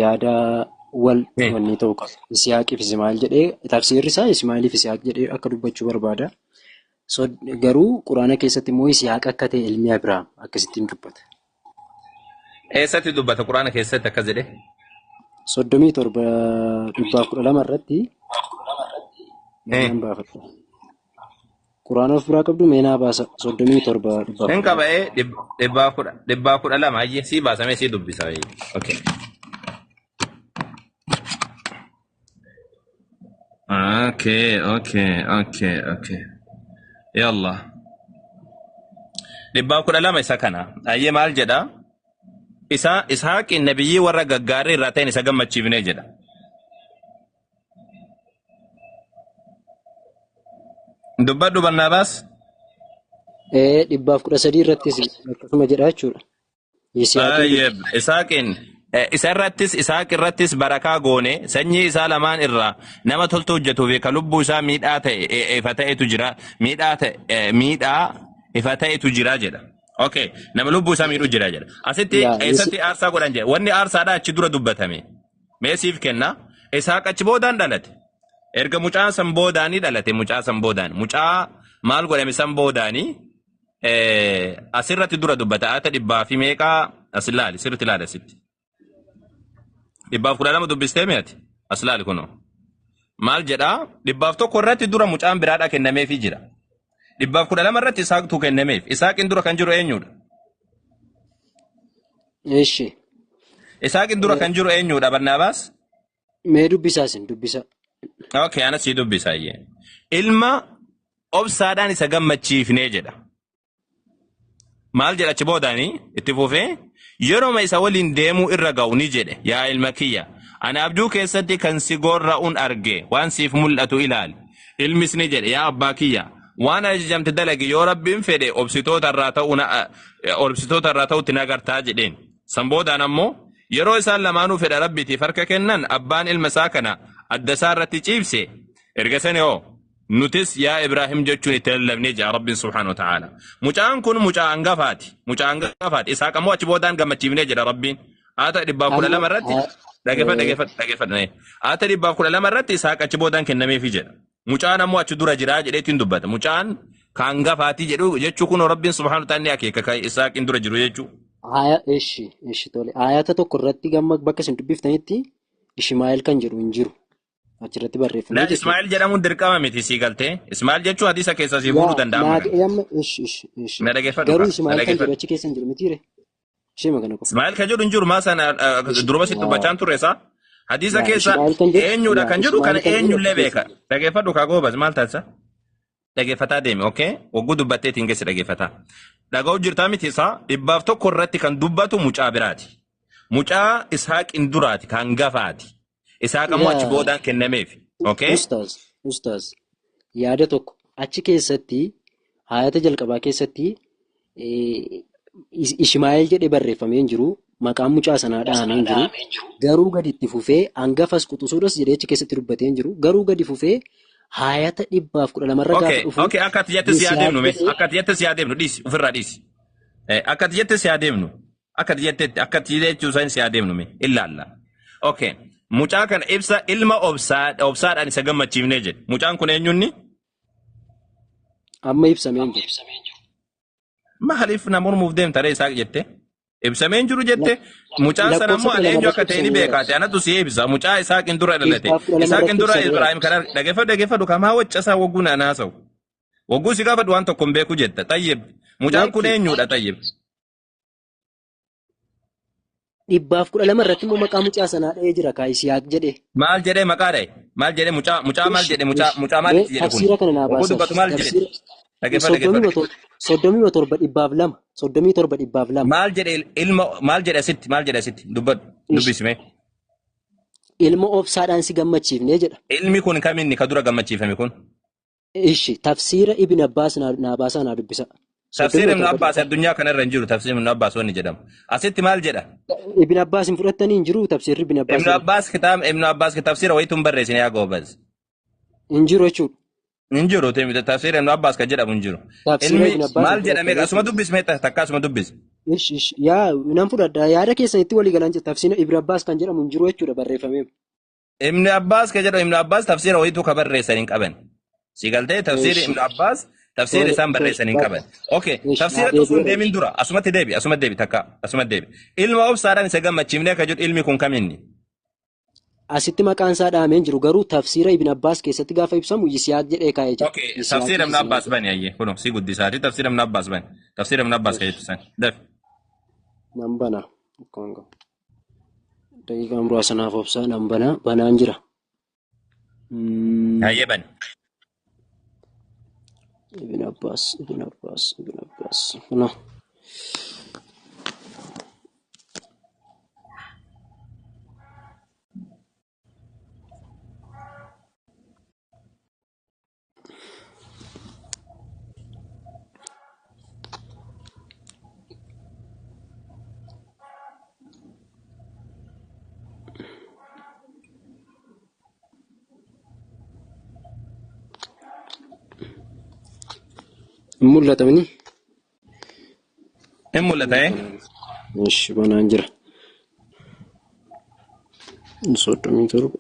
yaada wal wanni ta'u qaba. Isiyaaqiif Ismaa'il jedhee tafsiirri isaa Ismaa'iliif Isiyaaq jedhee akka dubbachuu barbaada. Garuu quraana keessatti immoo Isiyaaq akka ta'e ilmi Abiraam akkasittiin dubbata. Eessatti dubbata quraana keessatti akkas jedhee? 37 112 irratti nan baafadha. Quraana of biraa qabdu mee naa baasa 37 Hin 112. qaba ee 112 ayyee sii baasamee sii dubbisa. Okay. Okay, okay, okay, okay. Yalla. 112 isa kana. Ayyee maal jedha? Isa Ishaaqin nabiyyii warra gaggaarii irraa ta'een isa gammachiifnee jedha. Dubbadhu Barnaabaas. 113 irrattis akkasuma jedha jechuudha. Yisihaaqiin Tayyib. Isaaqin isa irrattis Isaaq irrattis barakaa goone sanyii isaa lamaan irraa nama toltu hojjetuu fi ka lubbuu isaa miidhaa ta'e ifa ta'etu jira miidhaa ta'e miidhaa ifa ta'etu jira jedha. Okay, nama lubbuu isaa miidhu jira jedha. Asitti yaa eessatti aarsaa godhan jedha. Wanni aarsaadhaa achi dura dubbatame. Mee siif kenna. Isaaq achi boodaan dhalate. Erga mucaan san boodaanii dhalate mucaa san boodaan. Mucaa maal godhame san boodaanii asirratti dura dubbata. Ayata dhibbaa fi meeqaa as ilaali sirriitti ilaali asitti. 112 dubbistee mi'ati as ilaali kunoo. Maal jedhaa 101 irratti dura mucaan biraadhaa kennameefii jira. 112 irratti Isaaqtu kennameef. Isaaqin dura kan jiru eenyudha? Eshi. Isaaqin dura kan jiru eenyudha Barnaabaas? Mee dubbisaa isin dubbisa. Okay, anas sii dubbisa iyyee. Ilma obsaadhaan isa gammachiifnee jedha. Maal jedha achi boodaanii itti fufee yeroo isa waliin deemuu irra ga'u ni jedhe yaa ilma kiyya ani abjuu keessatti kan si gorra'uun arge waan siif mul'atu ilaali. Ilmis ni jedhe yaa abbaa kiyya waan ajajamte dalagi yoo rabbiin fedhe obsitoota irraa ta'utti na gartaa jedheen. San boodaan ammoo yeroo isaan lamaanuu fedha rabbiitiif harka kennan abbaan ilma isaa kana adda isaa irratti ciibse erga sani hoo nutis yaa Ibraahim jechuun itti lallabnee jira Rabbiin subhaanahu wa ta'ala. Mucaan kun mucaa hangafaati. Mucaa hangafaati. Isaaq ammoo achi boodaan gammachiifnee jira Rabbiin. Haata 112 irratti dhageeffadhu dhageeffadhu dhageeffadhu. Haata 112 irratti Isaaq achi boodaan kennameefii jedha. Mucaan ammoo achi dura jira jedheetiin dubbata. Mucaan ka hangafaati jedhu jechuu kun Rabbiin subhaanahu wa ta'ala ni akeeka kan Isaaqin dura jiru jechuu. Aya eshi eshi tole. Ayata tokko irratti gamma bakka isin dubbiftanitti Ishmaa'eel kan jedhu hin jiru. Achirratti barreeffamee La jechuudha. Ismaa'eel jedhamuun dirqama miti sii galtee. Ismaa'eel jechuun hadiisa keessaa sii fuudhuu Yaa danda'ama naa kana. amma ishi ishi ishi. Na dhageeffadhu Garuu kaa. Na Ishmaa'eel kan jedhu dhageeffadhu. achi keessa hin jiru mitiire. Ishee kana qofa. Ismaa'eel kan jedhu hin jiru maa sana Ishi durba sitti yaa dubbachaan turre isaa. Hadiisa yaa keessa Ishmaa'eel kan jedhu eenyudha yaa kan jedhu kana Ishmaa'eel kan jedhu eenyullee achi keessa beeka. hin jiru. Dhageeffadhu kaa goobas maal taasisa? Dhageeffataa deemi okay? Wagguu dubbatteetiin geesse dhageeffataa. Dhaga'u jirtaa miti isaa 101 irratti kan dubbatu mucaa biraati. Mucaa Ishaaqin duraati kan hangafaati. Isaaq ammoo achi Yaa boodaan kennameef. Okay? Ustaaz ustaaz yaada tokko achi keessatti ayata jalqabaa keessatti Ishmaa'eel jedhee barreeffamee hin jiru. Maqaan mucaa sanaa dhahamee hin jiru. Garuu gadi itti fufee hangafas quxisuudhas jedhee achi keessatti dubbatee hin jiru. Garuu gadi fufee haayata 112 irra gaafa Okay, dhufu okay, akka ati jette si Yisihaaq adeemnu mee. jedhee Akka ati jette si adeemnu dhiisi, ofirraa dhiisi. Akka ati jette si adeemnu. Akka ati jettetti akka ati jechuu san si adeemnu mee. Ilaalla. Okay. Mucaa kana ibsa ilma obsaadhaan isa gammachiifnee jedhe. Mucaan kun eenyunni? Amma ibsamee hin jiru. Maaliif na mormuuf deemta ree Isaaq jette? Ibsamee hin jiru jette. Mucaan sana Lakkoofsa immoo ani 12 eenyu akka irratti ta'e ni ibsameera. beekaate. Anatu si eebisa. Mucaa Isaaqin dura dhalate. 112 Isaaqin irratti dura ibsameera. Ibraahim kana dhageeffadhu dhageeffadhu kamaa waccasaa wagguu na haasa'u. Wagguu si gaafadhu waan tokko hin beeku jetta. Tayyib. Mucaan kun Lakki eenyudha Tayyib? 112 irratti immoo maqaa mucaa sanaa dha'ee jira kaa Yisihaaq jedhee. Maal jedhee maqaa dha'e? Maal jedhee mucaa mucaa maal Ishi jedhe mucaa ishi mucaa mee maalitti jedhe kun? tafsiira kana naa Wagguu baasaa dubbatu maal jedhe? tafsiira Dhageeffadhu soddomii dhageeffadhu. 37 102 37 102. Maal jedhe ilma maal jedhe asitti maal jedhe asitti dubbadhu Ishi dubbisme. ilma obsaadhaan si gammachiifnee jedha. Ilmi kun kaminni ka dura gammachiifame kun? Ishi tafsiira Ibn Abbaas naa baasaa naa dubbisa. Tafsiir Soddomii Ibn torba Abbaas dhibba. addunyaa kanarra hin jiru tafsiir Ibn Abbaas wanni jedhamu. Asitti maal jedha? Ibn Abbaas hin fudhattanii hin jiru tafsiirri Ibn Abbaas Ibn jedhamu. Abbaas kitaaba Ibn Abbaas tafsiira wayitu hin barreessine yaa goobaz. Hin jiru jechuudha. Hin jiru tafsiira Ibn Abbaas kan jedhamu hin jiru. Tafsiira Ilmi Ibn Abbaas hin maal jedhame fudhattanii asuma jechuudha. dubbisme takka asuma dubbis. Ish ish yaa nan fudhadha yaada keessanitti walii galaan jira tafsiira Ibn Abbaas kan jedhamu hin jiru jechuudha barreeffamee. Ibn Abbaas kan jedhamu Ibn Abbaas tafsiira wayitu ka barreessan hin qaban. Si galtee tafsiirri Ishi Ibn Abbaas tafsiirri tole isaan tole barreessan hin bakka qaban. Okay, ish naa tafsiira osoo hin deebi'eera deemin ish. dura asumatti deebi asumatti deebi takka asumatti deebi. Ilma obsaadhaan isa gammachiifnee kan jedhu ilmi kun kaminni? Asitti maqaan isaa dhahamee hin jiru garuu tafsiira Ibn Abbaas keessatti gaafa ibsamu Yisihaaq jedhee kaa'ee jira. Okay, Yisihaaq tafsiira Ibn Yisihaaq Abbaas jedha. bani ayyee kunoo si guddisaati tafsiira Ibn Abbaas bani. Tafsiira Ibn Abbaas kan Ish jettu san. Dafi. nan bana. Akkaan qabu. Daqiiqaa muraasa naaf obsaa nan bana banaan jira. Ayyee bani. Ibn Abbaas Ibn Abbaas Ibn Abbaas. Kunoo. Hin mul'ata mini? Hin mul'ata eh? Ish banaan jira. 37 200.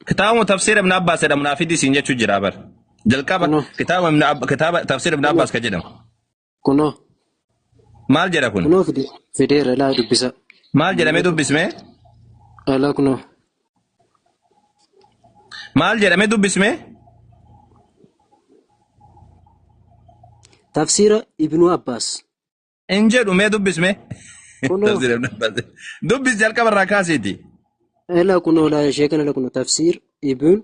Kitaabuma tafsiira Ibn Abbaas jedhamu naaf fidi siin jechuu jira bar. Jalqaba Kunoo kitaaba Ibn kitaaba tafsiira Ibn kunoo Abbaas kan jedhamu. kunoo Maal jedha kun? kunoo fide fideera laa dubbisa. Maal jedhamee Mul'atu. dubbisme? Alaa kunoo. Maal jedhamee dubbisme? Tafsiira Ibnu Abbaas. Hin jedhu mee dubbisme? Kunoo Tafsiira Ibn Abbaas. Dubbis jalqaba irraa kaasiiti. Alaa kunoo laa ishee kana laa kunoo tafsiir Ibn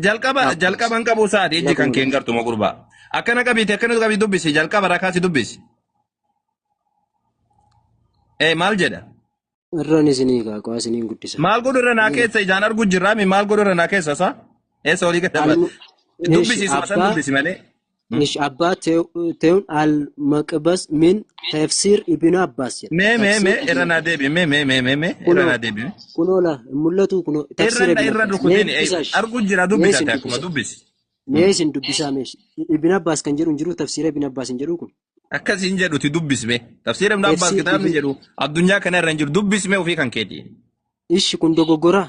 Jalqaba Abbaas. jalqaba hin qabu isaati Alaa ijji kan kunoo keen gartuma gurbaa. Akkana qabiiti akkana qabii dubbisi jalqaba irraa kaasi dubbisi. Ee maal jedha? Irraan isinii kaaqaa isiniin guddisa. Maal godhu irra naa keessa ijaan argu jirraami maal godhu irra naa keessa sa? Eessa olii gad Al ish dubbisi isuma san abbaa dubbisi malee. ish abbaa teewun al maqbas min tafsiir Ibn Abbaas jedha. Mee mee Tafsiir mee Ibn irra naa Abbaas. deebi mee mee mee mee mee irra Kunoo naa deebi. kunoo laa hin mul'atu kunoo Irra tafsiira Ibn irra Abbaas. Mee rukutiin dubbisaa ish. argu jira Mee dubbisa isin ati akkuma dubbisa. dubbisi. Mee isin dubbisaa mee Ibn Abbaas kan jedhu hin jiru tafsiira Ibn Abbaas hin jedhu kun. Akkas hin jedhuti dubbisme. Tafsiira Ibn Abbaas Tafsiir kitaabni Ibn jedhu addunyaa kana irra hin jiru dubbisme ofii kan keeti. Ishi kun dogoggoraa.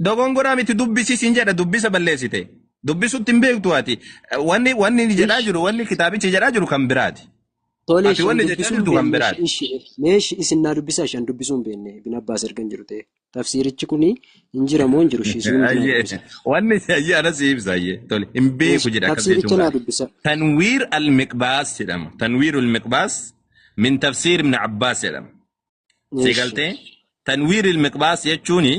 Dogongoraa miti dubbisi siin jedha dubbisa balleessite. Dubbisutti hin beektu ati. Wanni wanni inni jedhaa Ishi jiru wanni kitaabichi jedhaa jiru kan biraati. tole Ati ishan wanni jechaa dubbisuu hin jirtu kan beekne biraati. ishi mee ishi isin naa dubbisaa ishan dubbisuu hin beekne Ibn Abbaas erga hin jiru ta'e. Tafsiirichi kuni hin jira moo hin jiru ishii isinumti naa Ayyee dubbisa. wanni ayyee anas ibsa ayyee tole hin beeku Ishi jedha akkas tafsiiricha jechuun naa gaara. dubbisa. Tanwiir al-Miqbaas jedhama. Tanwiir al-Miqbaas min tafsiir Ibn Abbaas jedhama. Si Ishi galtee tanwiir al-Miqbaas jechuuni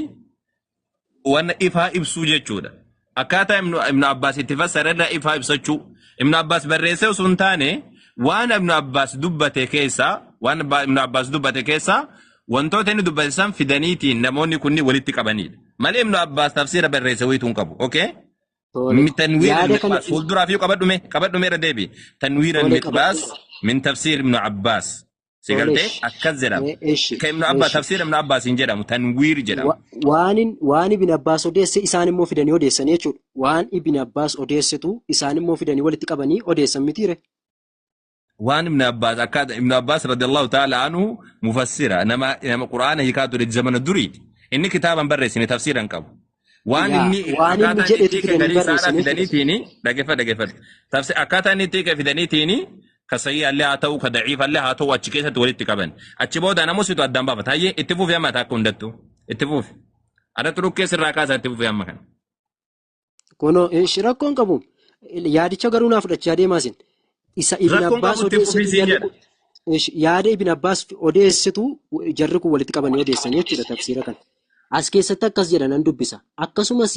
wanna ifaa ibsuu jechuudha. Akkaataa Ibn Abbaas itti fassara irraa ifaa ibsachuu. Ibn Abbaas barreessee osoo hin taane waan Ibn Abbaas dubbate keessaa Waan Ibn Abbaas dubbate keessaa wantoota inni dubbate san fidaniitiin namoonni kunniin walitti qabanidha. Malee Ibn Abbaas tafsiira barreesse wayituu hin qabu. Okay? Tole. Tanwiir Yaada kana al-Miqbaas fuulduraaf yoo qabadhume qabadhume irra deebi. Tanwiir tole al-Miqbaas qabadheera. min tafsiir Ibn Abbaas. Si Tole galtee ishi. akkas jedhama. Ishi. Ka Ibn Abbaas Ishi. tafsiir Ibn Abbaas hin jedhamu tanwiir jedhama. Waan Ibn Abbaas odeesse isaan immoo fidanii odeessan jechuudha. Waan Ibn Abbaas odeessitu isaan immoo fidanii walitti qabanii odeessan mitiire. Waan Ibn Abbaas akka Ibn Abbaas radiyallahu ta'ala anhu mufassira nama nama Qur'aana hiikaa ture zamana duriiti. Inni kitaaba hin barreessine tafsiira hin qabu. Waan Yaa inni waan inni akkaataa inni jedhetu itti hiike fidanii garii isaadha barreessan jechuudha. fidaniitiini dhaggeeffadhu dhaggeeffadhu. Tafsi akkaataa inni itti hiike fidaniitiini ka sahii illee haa ta'u ka daciifa illee haa ta'u achi keessatti walitti qaban. Achi booda namoota situ addaan baafata. Hayyee itti fufi amma takka hundattu itti fufi. Adda dhukkee sirraa kaasaa itti fufi amma kana. Kunoo ishi rakkoon qabu. Yaadicha garuu naa fudhachaa deemaa isin. Isa Ibn Rakkoon Abbaas qabu itti fufi odeessitu siin jarri jedha. kun ishi yaada Ibn Abbaas odeessitu jarri kun walitti qabanii odeessan jechuudha tafsiira kana. As keessatti akkas jedha nan dubbisa. Akkasumas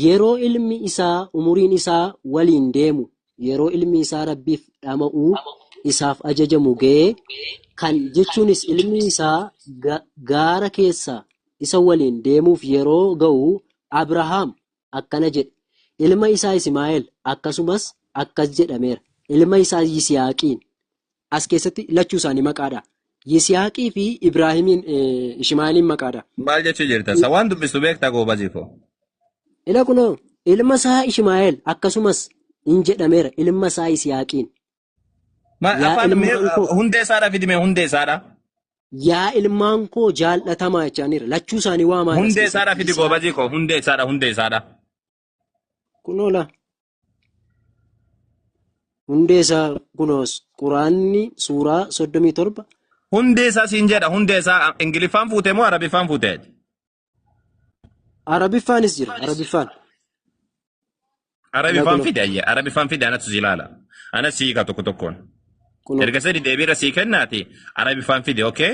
yeroo ilmi isaa umuriin isaa waliin deemu yeroo ilmi isaa rabbiif dhama'uu isaaf ajajamu ga'ee kan jechuunis ilmi isaa gaara keessa isa waliin deemuuf yeroo ga'u Abrahaam akkana jedhe. Ilma isaa Ismaa'eel akkasumas akkas jedhameera. Ilma isaa Yisihaaqiin as keessatti lachuu isaanii maqaadha. Yisihaaqii fi Ibraahimiin Ishmaa'eeliin maqaadha. Maal jechuu jirta? Sa waan dubbistu beektaa goobazii koo? Ila kunoo ilma isaa Ishmaa'eel akkasumas in jedhameera ilma isaa Yisihaaqiin. Yaa Afaan ilmaan koo hundee isaadha fidime hundee isaadha. yaa ilmaan koo jaallatamaa jechaaniira. Lachuu isaanii waamaadha as Hundee keessatti. isaadha fidi Yisihaaq goobazii koo hundee isaadha hundee isaadha. kunoo la hundee isaa kunoos quraanni suuraa 37 Hundee isaa siin jedha hundee isaa Ingiliffaan fuute moo Arabiffaan fuute? Arabiffaanis jira Arabiffaan. Ila Arabiffaan kunoo fide ayya Arabiffaan fide anatu si ilaala. Anas hiika tokko tokkoon. kunoo Erga sadi deebiirra sii kennaati Arabiffaan fide okay?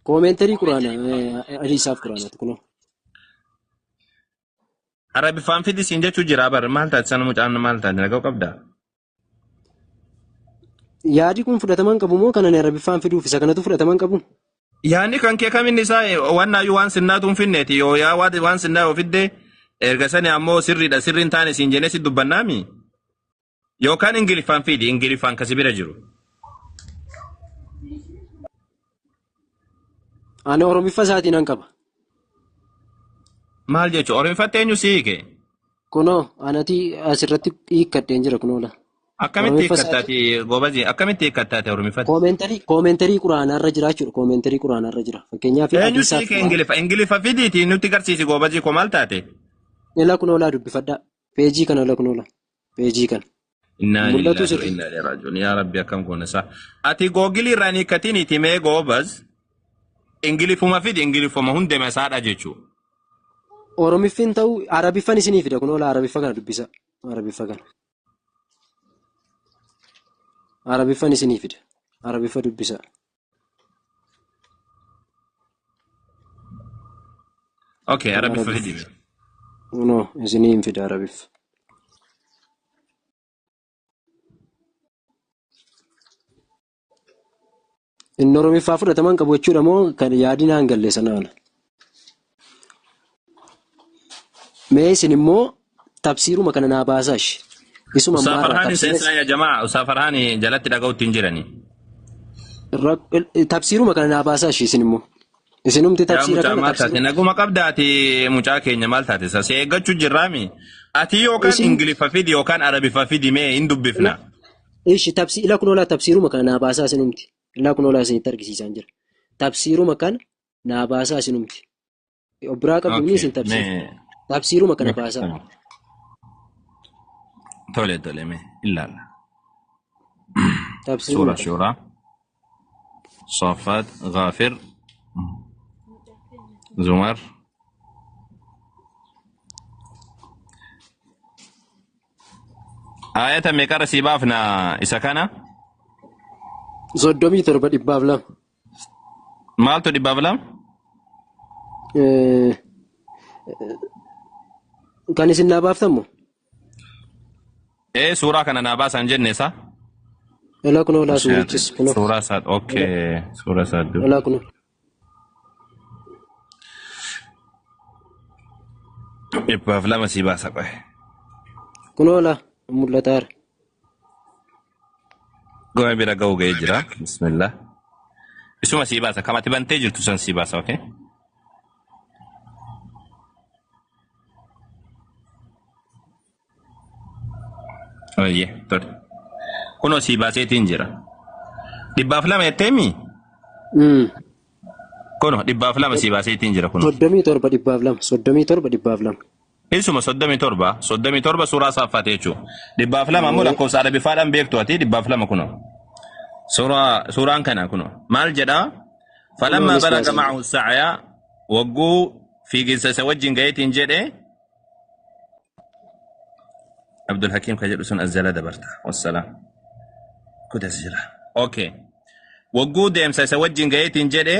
Koomentarii quraanaa hadiisaaf quraanaati kunoo. Arabiffaan fidi siin jechuu jira bar maal taate sana mucaan maal taate naga'u qabdaa? Yaadi kun fudhataman qabu moo kanan Arabiffaan fiduuf isa kanatu fudhataman qabu? Yaanni kan kee kaminni isaa wannaayyuu waan sinnaatu hin finneeti yoo yaa waan sinnaa yoo fidde erga sani ammoo sirriidha sirriin taane siin jennee si dubbannaami. Yookaan Ingiliffaan fidi Ingiliffaan kasi bira jiru. Ani Oromiffa isaatiin nan qaba. Maal jechuun Oromiffaatti eenyu si hiike? Kunoo anati asirratti hiikkadheen jira kunoo la. Akkamitti Oromiffa isaatiin hiikkattaati goobazii akkamitti hiikkattaati Oromiffatti? koomentarii quraanaarra jira jechuudha. Koomentarii quraanaarra jira. Fakkeenyaaf Eenyu si hadiisaaf hiike quraana. Ingiliffa? Ingiliffa fidiitii nutti garsiisi goobazii koo maal taate? Ila kunoo laa dubbifadhaa. Peejii kana ila kunoo laa. Peejii kana. Innaa Mul'atu lillahi wa sirri. innaa ilaihi raaji'uun. Yaa Rabbi akkam goona isaa. Ati googilii irraa hin hiikkatiniiti mee goobaz Ingiliffuma fidi Ingiliffuma hundema isaadha jechuudha. Oromiffin ta'uu Arabiffan isinii fida kunoo laa Arabiffa kana dubbisa. Arabiffa kana. Arabiffan isinii fida. Arabiffa dubbisa. Okay, Arabiffa Arabiffa. fidi. Kunoo isinii hin fida Arabiffa. Inni Oromiffaa fudhataman qabu jechuudha moo kan yaadina hin galle sana ala. Mee isin immoo tafsiiruma kana naa baasaa ishee. Isuma Usaa ammaarraa Farhaani tafsiira seensaa yaa jamaa Usaa Farhaani jalatti dhaga'utti hin jirani. tafsiiruma kana naa baasaa ishee isin immoo. Isinumti Yaa tafsiira mucaa kana maal taate tafsiira. naguma qabdaati mucaa keenya maal taate sa si eeggachuu jirraami. Ati yookaan Isin Ingiliffa fidi yookaan Arabiffa fidi mee hin dubbifna. Ishi tafsi ila kunoolaa tafsiiruma kana naa baasaa isinumti. Ila kunoolaa isinitti argisiisaan jira. Tafsiiruma kana naa baasaa isinumti. Obbiraa qabdu ni Okay, isin tafsiira. mee Tafsiiruma kana baasaa. tole tole mee ilaalla. Tafsiiruma Suura kana. Shuuraa, Saffaat, Ghaafir, Zumar. Ayata meeqarra sii baafna isa kana? 37 202. Maaltu 202? Kan isin naa baaftan moo? Ee suuraa kana naa baasan jenne isa? Olaa kunoo olaa suurichis kunoo. Suuraa isaa okay suuraa isaa dur. Olaa kunoo. 202 sii baasa qohe. Kunoo olaa mul'ataara. Gome bira ga'u ga'ee jira. Bismillah. Isuma sii baasa kamati bantee jirtu san sii baasa okay. Oye tole. Kunoo sii baaseetiin jira. 202 jetteemi? Kunoo 202 sii baaseetiin jira kunoo. 37 202 37 202. Isuma 37 37 suuraa saaffaate jechuudha. 202 ammoo lakkoofsa arabifaadhaan beektu ati 202 kunoo. Suuraan kana kunoo maal jedhaa? Kunoo Falammaa anis balaga baaseen jira. ma'ahu sa'ya wagguu fiiginsa isa wajjin ga'eetiin jedhe Abdul Hakiim ka jedhu sun as jala dabarta. Wassalaam. Kutas jira. Okay. Wagguu deemsa isa wajjin ga'eetiin jedhe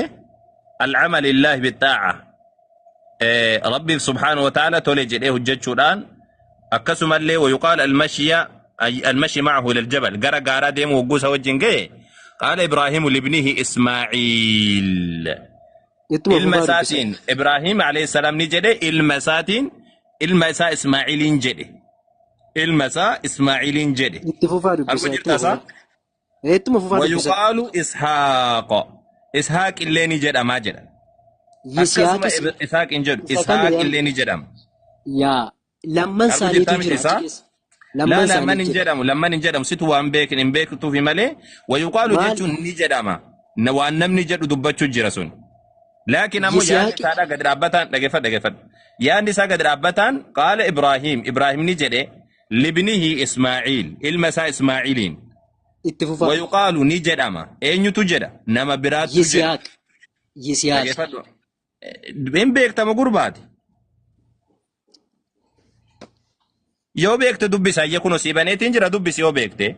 al'amal illaahi bixaa'a. Rabbiif subhaanahu wa ta'ala tole jedhee hojjechuudhaan akkasumallee wayuqaal almashiya almashi ma'ahu ilal jabal gara gaaraa deemu wagguu isa wajjin ga'e qaala Ibraahimu libnihi Ismaa'iil. Ittuma Ilma fufaa dubbisa. isaatiin Ibraahim alayhi salaam ni jedhe ilma isaatiin ilma isaa Ismaa'iiliin jedhe. Ilma isaa Ismaa'iiliin jedhe. Itti fufaa Arguu dubbisa. jirta Ittuma isaa? fufaa. Ittuma fufaa dubbisa. Wayuqaalu Ishaaq. Ishaaq illee ni jedhamaa jedha. Akkasuma Yisihaaqis Ishaaq hin jedhu. isa kami Ishaaq yaa illee ni jedhama. yaa lamman Arguu isaaniitu jirtaa miti jira achi isaa? keessa. Laa Lamman lamman isaaniitu hin jira. jedhamu lamman hin jedhamu situ waan beekin hin beektuufi malee wayuqaalu Maal jechuun ni jedhama. Waan namni jedhu dubbachuu jira sun. Laakiin ammoo yaadni Yisihaaqi isaadhaa gadi dhaabbataan dhageeffadhu dhageeffadhu. Yaadni isaa gadi dhaabbataan qaala Ibraahim Ibraahim ni jedhe libnihi Ismaa'iil ilma isaa Ismaa'iiliin. itti fufaa. Wayuqaalu ni jedhama. Eenyutu jedha? Nama biraatu jedha. Yisihaaq Yisihaaq Dhageeffadhu. Hin beektama gurbaati. Yoo beekte dubbisa ayyee kunoo sii baneetiin jira dubbisi yoo beekte.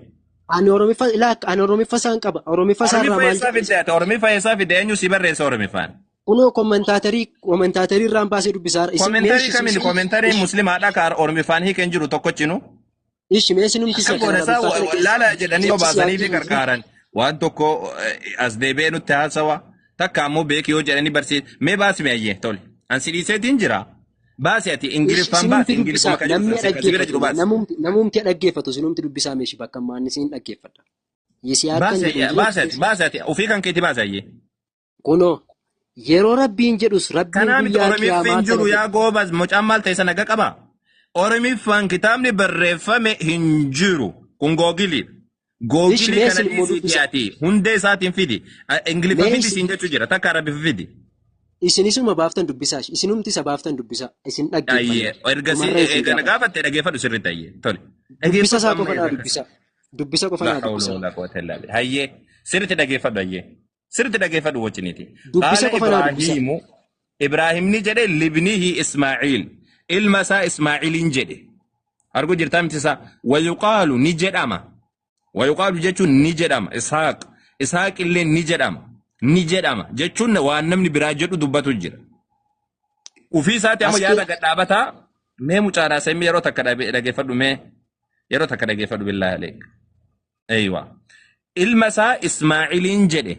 Ani Oromiffa ilaa ani Oromiffa isaan qaba. Oromiffa isaarraa Oromiffa maal eessaa jedha? fidde ati? Oromiffa eessaa fidde? Eenyu sii barreessa Oromiffaan? Kunoo kommentaatarii irraan baasee dubbisaa isin mee Koomentarii ishi kamiin? isin Koomentarii ishi muslimaadha ka Oromiffaan hiikeen jiru tokkochinu. ishi mee isinumti isa Akka kan goona isaa Arabiffaa kana keessa wallaala jedhanii yoo jechi baasanii fi siyaaqii hin jiru. qarqaaran waan tokko as deebi'ee nutti haasawa takka ammoo beeki yoo jedhanii barsiis mee baasi mee ayyee tole an si dhiiseetiin jira baasi ati Ishi ingiliffaan baasi isinumti ingiliffuma dubbisaa ka jiru namni san si ka si bira dhaggeeffatu jiru baasi namumti namumti dhaggeeffatu isinumti dubbisaa meeshi bakka ammaa isin dhaggeeffadha. Yisihaaq kan baasi jedhu hin ayyee jiru baasi achi ati keessa. baasi ati ofii kan keeti baasi ayyee Kunoo yeroo rabbiin jedhus rabbiin Kanaa miti guyyaa Oromiffi hin qiyaamaa kana jiru jedhe. yaa goobas mucaan maal ta'e sana qaba. Oromiffaan kitaabni barreeffame hin jiru. Kun googiliidha. Ishi Googilii mee kana isin immoo dhiisii dubbisa. dhiyaati. Hundee isaatiin fidi. Ingiliffa Mee fidi isin siin jechuu jira. Takka Arabiffa fidi. isin isuma baaftan dubbisaa. Isinumti isa baaftan dubbisaa. Isin dhaggeeffanna. Ayyee. Ergasii Dhumarra isin eegana gaafadha. gaafatte dhaggeeffadhu sirriitti ayyee. Tole. Dubbisa Dhaggeeffadhu isaa amma qofa naa erga. dubbisaa. Dubbisa qofa La naa hawla dubbisaa. wala quwwata illa billah. Hayyee. Sirriitti dhaggeeffadhu ayyee. Sirriitti dhaggeeffadhu wajjiniiti. Dubbisa Qaala qofa naa dubbisaa. Ibraahiimu Ibraahim ni jedhe libnihi Ismaa'iil. Ilma isaa Ismaa'iiliin jedhe. Arguu jirtaa miti isaa. Wayuqaalu ni jedhama. Wayuqaalu jechuun ni jedhama. Ishaaq. Ishaaq illee ni jedhama. Ni jedhama jechuun waan namni biraa jedhu dubbatu jira. Ufii isaati As ammoo yaada kee gad dhaabataa mee mucaadhaa semmi yeroo takka dhaggeeffadhu mee yeroo takka dhaggeeffadhu billaahi aleek. Eeywa. Ilma isaa Ismaa'iiliin jedhe.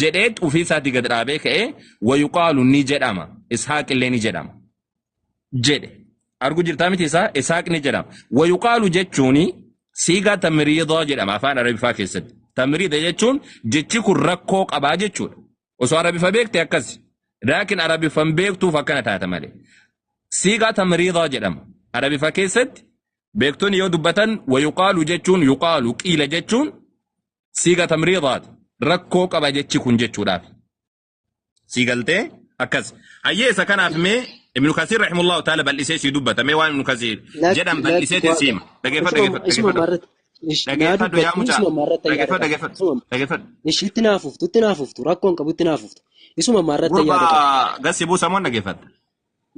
Jedheet ufii isaati gad dhaabee ka'ee wayuqaalu ni jedhama. Ishaaq illee ni jedhama. Jedhe. Argu jirtaa miti isaa Ishaaq ni jedhama. Wayuqaalu jechuun siigaa tamriidaa jedhama afaan Arabiffaa keessatti. Tamriida jechuun jechi kun rakkoo qabaa jechuudha. Osoo Arabiffa beekte akkas. Laakiin Arabiffan beektuuf akkana taata malee. Siigaa tamriidaa jedhama. Arabiffa keessatti beektonni yoo dubbatan wayuqaalu jechuun yuqaalu qiila jechuun siigaa tamriidaati. Rakkoo qaba jechi kun jechuudhaaf. Siigaltee akkas. Hayyee isa kanaaf mee Ibnu Kasiir rahimullahu ta'ala bal'isee sii dubbata. Mee waan Ibnu Kasiir lakki jedhan lakki bal'iseetiin waa siima. Dhageeffadhu isuma dhageeffadhu isuma dhageeffadhu. ammaarratti ish naa Dhageeffadhu yaa dubbattu mucaa. isuma ammaarratti yaada Dhageeffadhu qaba. dhageeffadhu Isuma dhageeffadhu. ishi itti naafuftu itti naafuftu rakkoon qabu itti naafuftu. Isuma ammaarratti yaada qaba. Gurbaa gasi buusamoon dhageeffatta.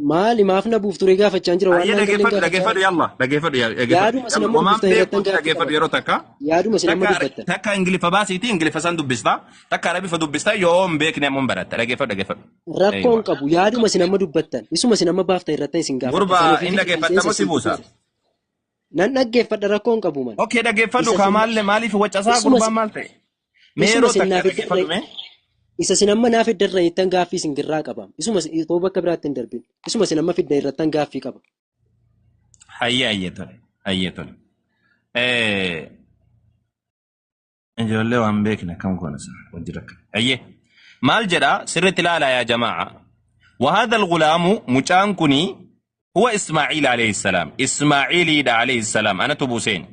Maali maaf na buuftu ree gaafachaa hin jira waan Hayyee naan galleen dhageeffadhu gaafachaa dhageeffadhu yalla dhageeffadhu yaa dhageeffadhu. Yaaduma isin Yalla amma homaan dubbiftan irrattan beekuuti gaaffii dhageeffadhu qaba. yeroo takka. Yaaduma isin amma Takka dubbattan. takka ingiliffa baasiiti ingiliffa san dubbista. Takka arabifa dubbista yoo hin beekne ammoo hin baratta. Dhageeffadhu dhageeffadhu. Rakkoon Eeywa. qabu yaaduma isin amma dubbattan. Isuma isin amma baaftan irrattan isin gaafadha. Gurbaa San hin ofiifi dhageeffatta moo seensa si isin buusa? dubbise. Nan dhaggeeffadha rakkoo hin qabu man. Okay, dhaggeeffadhu Isa kaa sin maallee maaliif waccasaa isuma gurbaan maal ta'e? Mee isuma yeroo sin takka naaf dhaggeeffadhu iddarra mee. isa sin amma naaf iddarra jettan gaaffii isin girraa qaba. Isuma itoo bakka biraatti hin darbin. Isuma sin amma fidda irrattan gaaffii qaba. Hayyee hayyee tole. Hayyee tole. Ijoollee waan beekne akkam goona sana wajji rakkate. Hayyee. Maal jedha sirriitti ilaalaa yaa jamaa. وهذا الغلام mucaan kuni هو إسماعيل عليه السلام. إسماعيل عليه السلام. أنا تبوسين.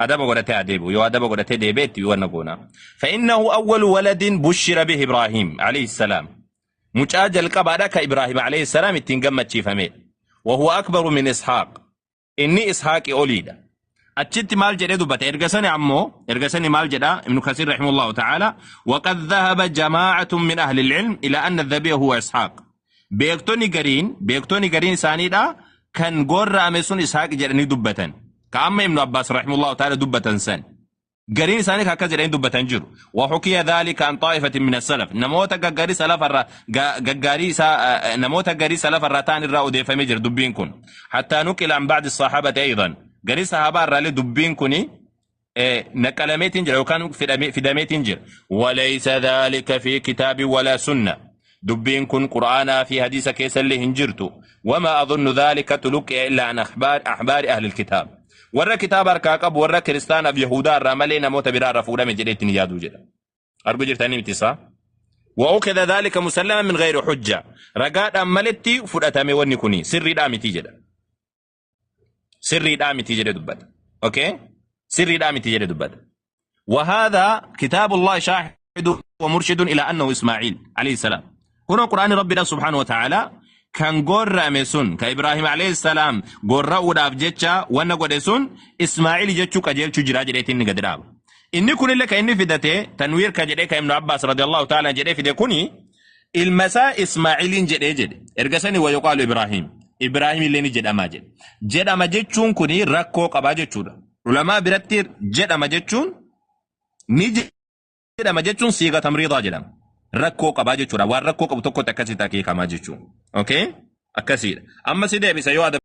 Adaba godhatee adeemu yoo adaba godhatee deebi'etti wanna goona. فإنه أول ولد بشر به إبراهيم عليه السلام. Mucaa jalqabaadha ka Ibraahim عليه السلام ittiin gammachiifamedha. وهو أكبر من إسحاق. Inni Ishaaqi oliidha. Achitti maal jedhee dubbate erga sani ammoo erga sani maal jedha Ibnu Kasiir رحمه الله تعالى وقد ذهب جماعة من أهل العلم إلى أن الذبيح هو إسحاق. Beektonni gariin isaaniidha kan gorra'ame sun Ishaaq jedhanii dubbatan. Ka amma Ibnu Abbaas رحمه الله تعالى dubbatan san. Gariin isaanii kan akkas jedhanii dubbatan jiru. وحكي ذلك عن طائفة من السلف. Namoota gaggaarii salafarraa gaggaarii isaa namoota garii salafarraa ta'an irraa odeeffamee jira dubbiin kun. حتى نقل عن بعض الصحابة أيضا. Garii sahaabaa irraallee dubbiin kuni naqalameetiin jira yookaan fidameetiin jira. وليس ذلك في كتاب ولا سنة. Dubbiin kun qur'aanaa fi hadiisa keessallee hin jirtu. وما أظن ذلك تلقي إلا عن أحبار أهل الكتاب. Warra kitaaba harkaa qabu warra kiristaanaaf yahudaa irraa malee namoota biraa irraa fuudhame jedheetti yaaduu jedha. Argu jirtanii miti isaa? وأخذ ذلك مسلما من غير حجة. Ragaadhaan maletti fudhatame wanni kuni sirriidhaa miti jedha. Sirriidhaa miti jedhe dubbata. Okay? Sirriidhaa miti jedhe dubbata. وهذا كتاب الله شاهد ومرشد إلى أنه إسماعيل عليه السلام. هنا قرآن ربنا سبحانه وتعالى kan gorra'ame sun ka Ibraahim عليه السلام gorra'uudhaaf jecha wanna godhe sun Ismaa'il jechuu qajeelchuu jira jedheetiin inni gadi dhaaba. Inni kunillee kan inni fidate tanwiir ka jedhee ka Ibnu Abbaas رضي الله تعالى jedhee fide kuni ilma isaa Ismaa'iliin jedhee jedhe. Erga sani ويقال إبراهيم. Ibraahim illee ni jedhamaa jedhe. Jedhama jechuun kuni rakkoo qabaa jechuudha. Ulamaa biratti jedhama jechuun ni jedhama jechuun siiqa tamriidaa jedhama. Rakkoo qabaa jechuudha. Waan rakkoo qabu tokkotti akkasitti akeekamaa jechuudha. Okay? Akkasiidha. Amma si deebisa yoo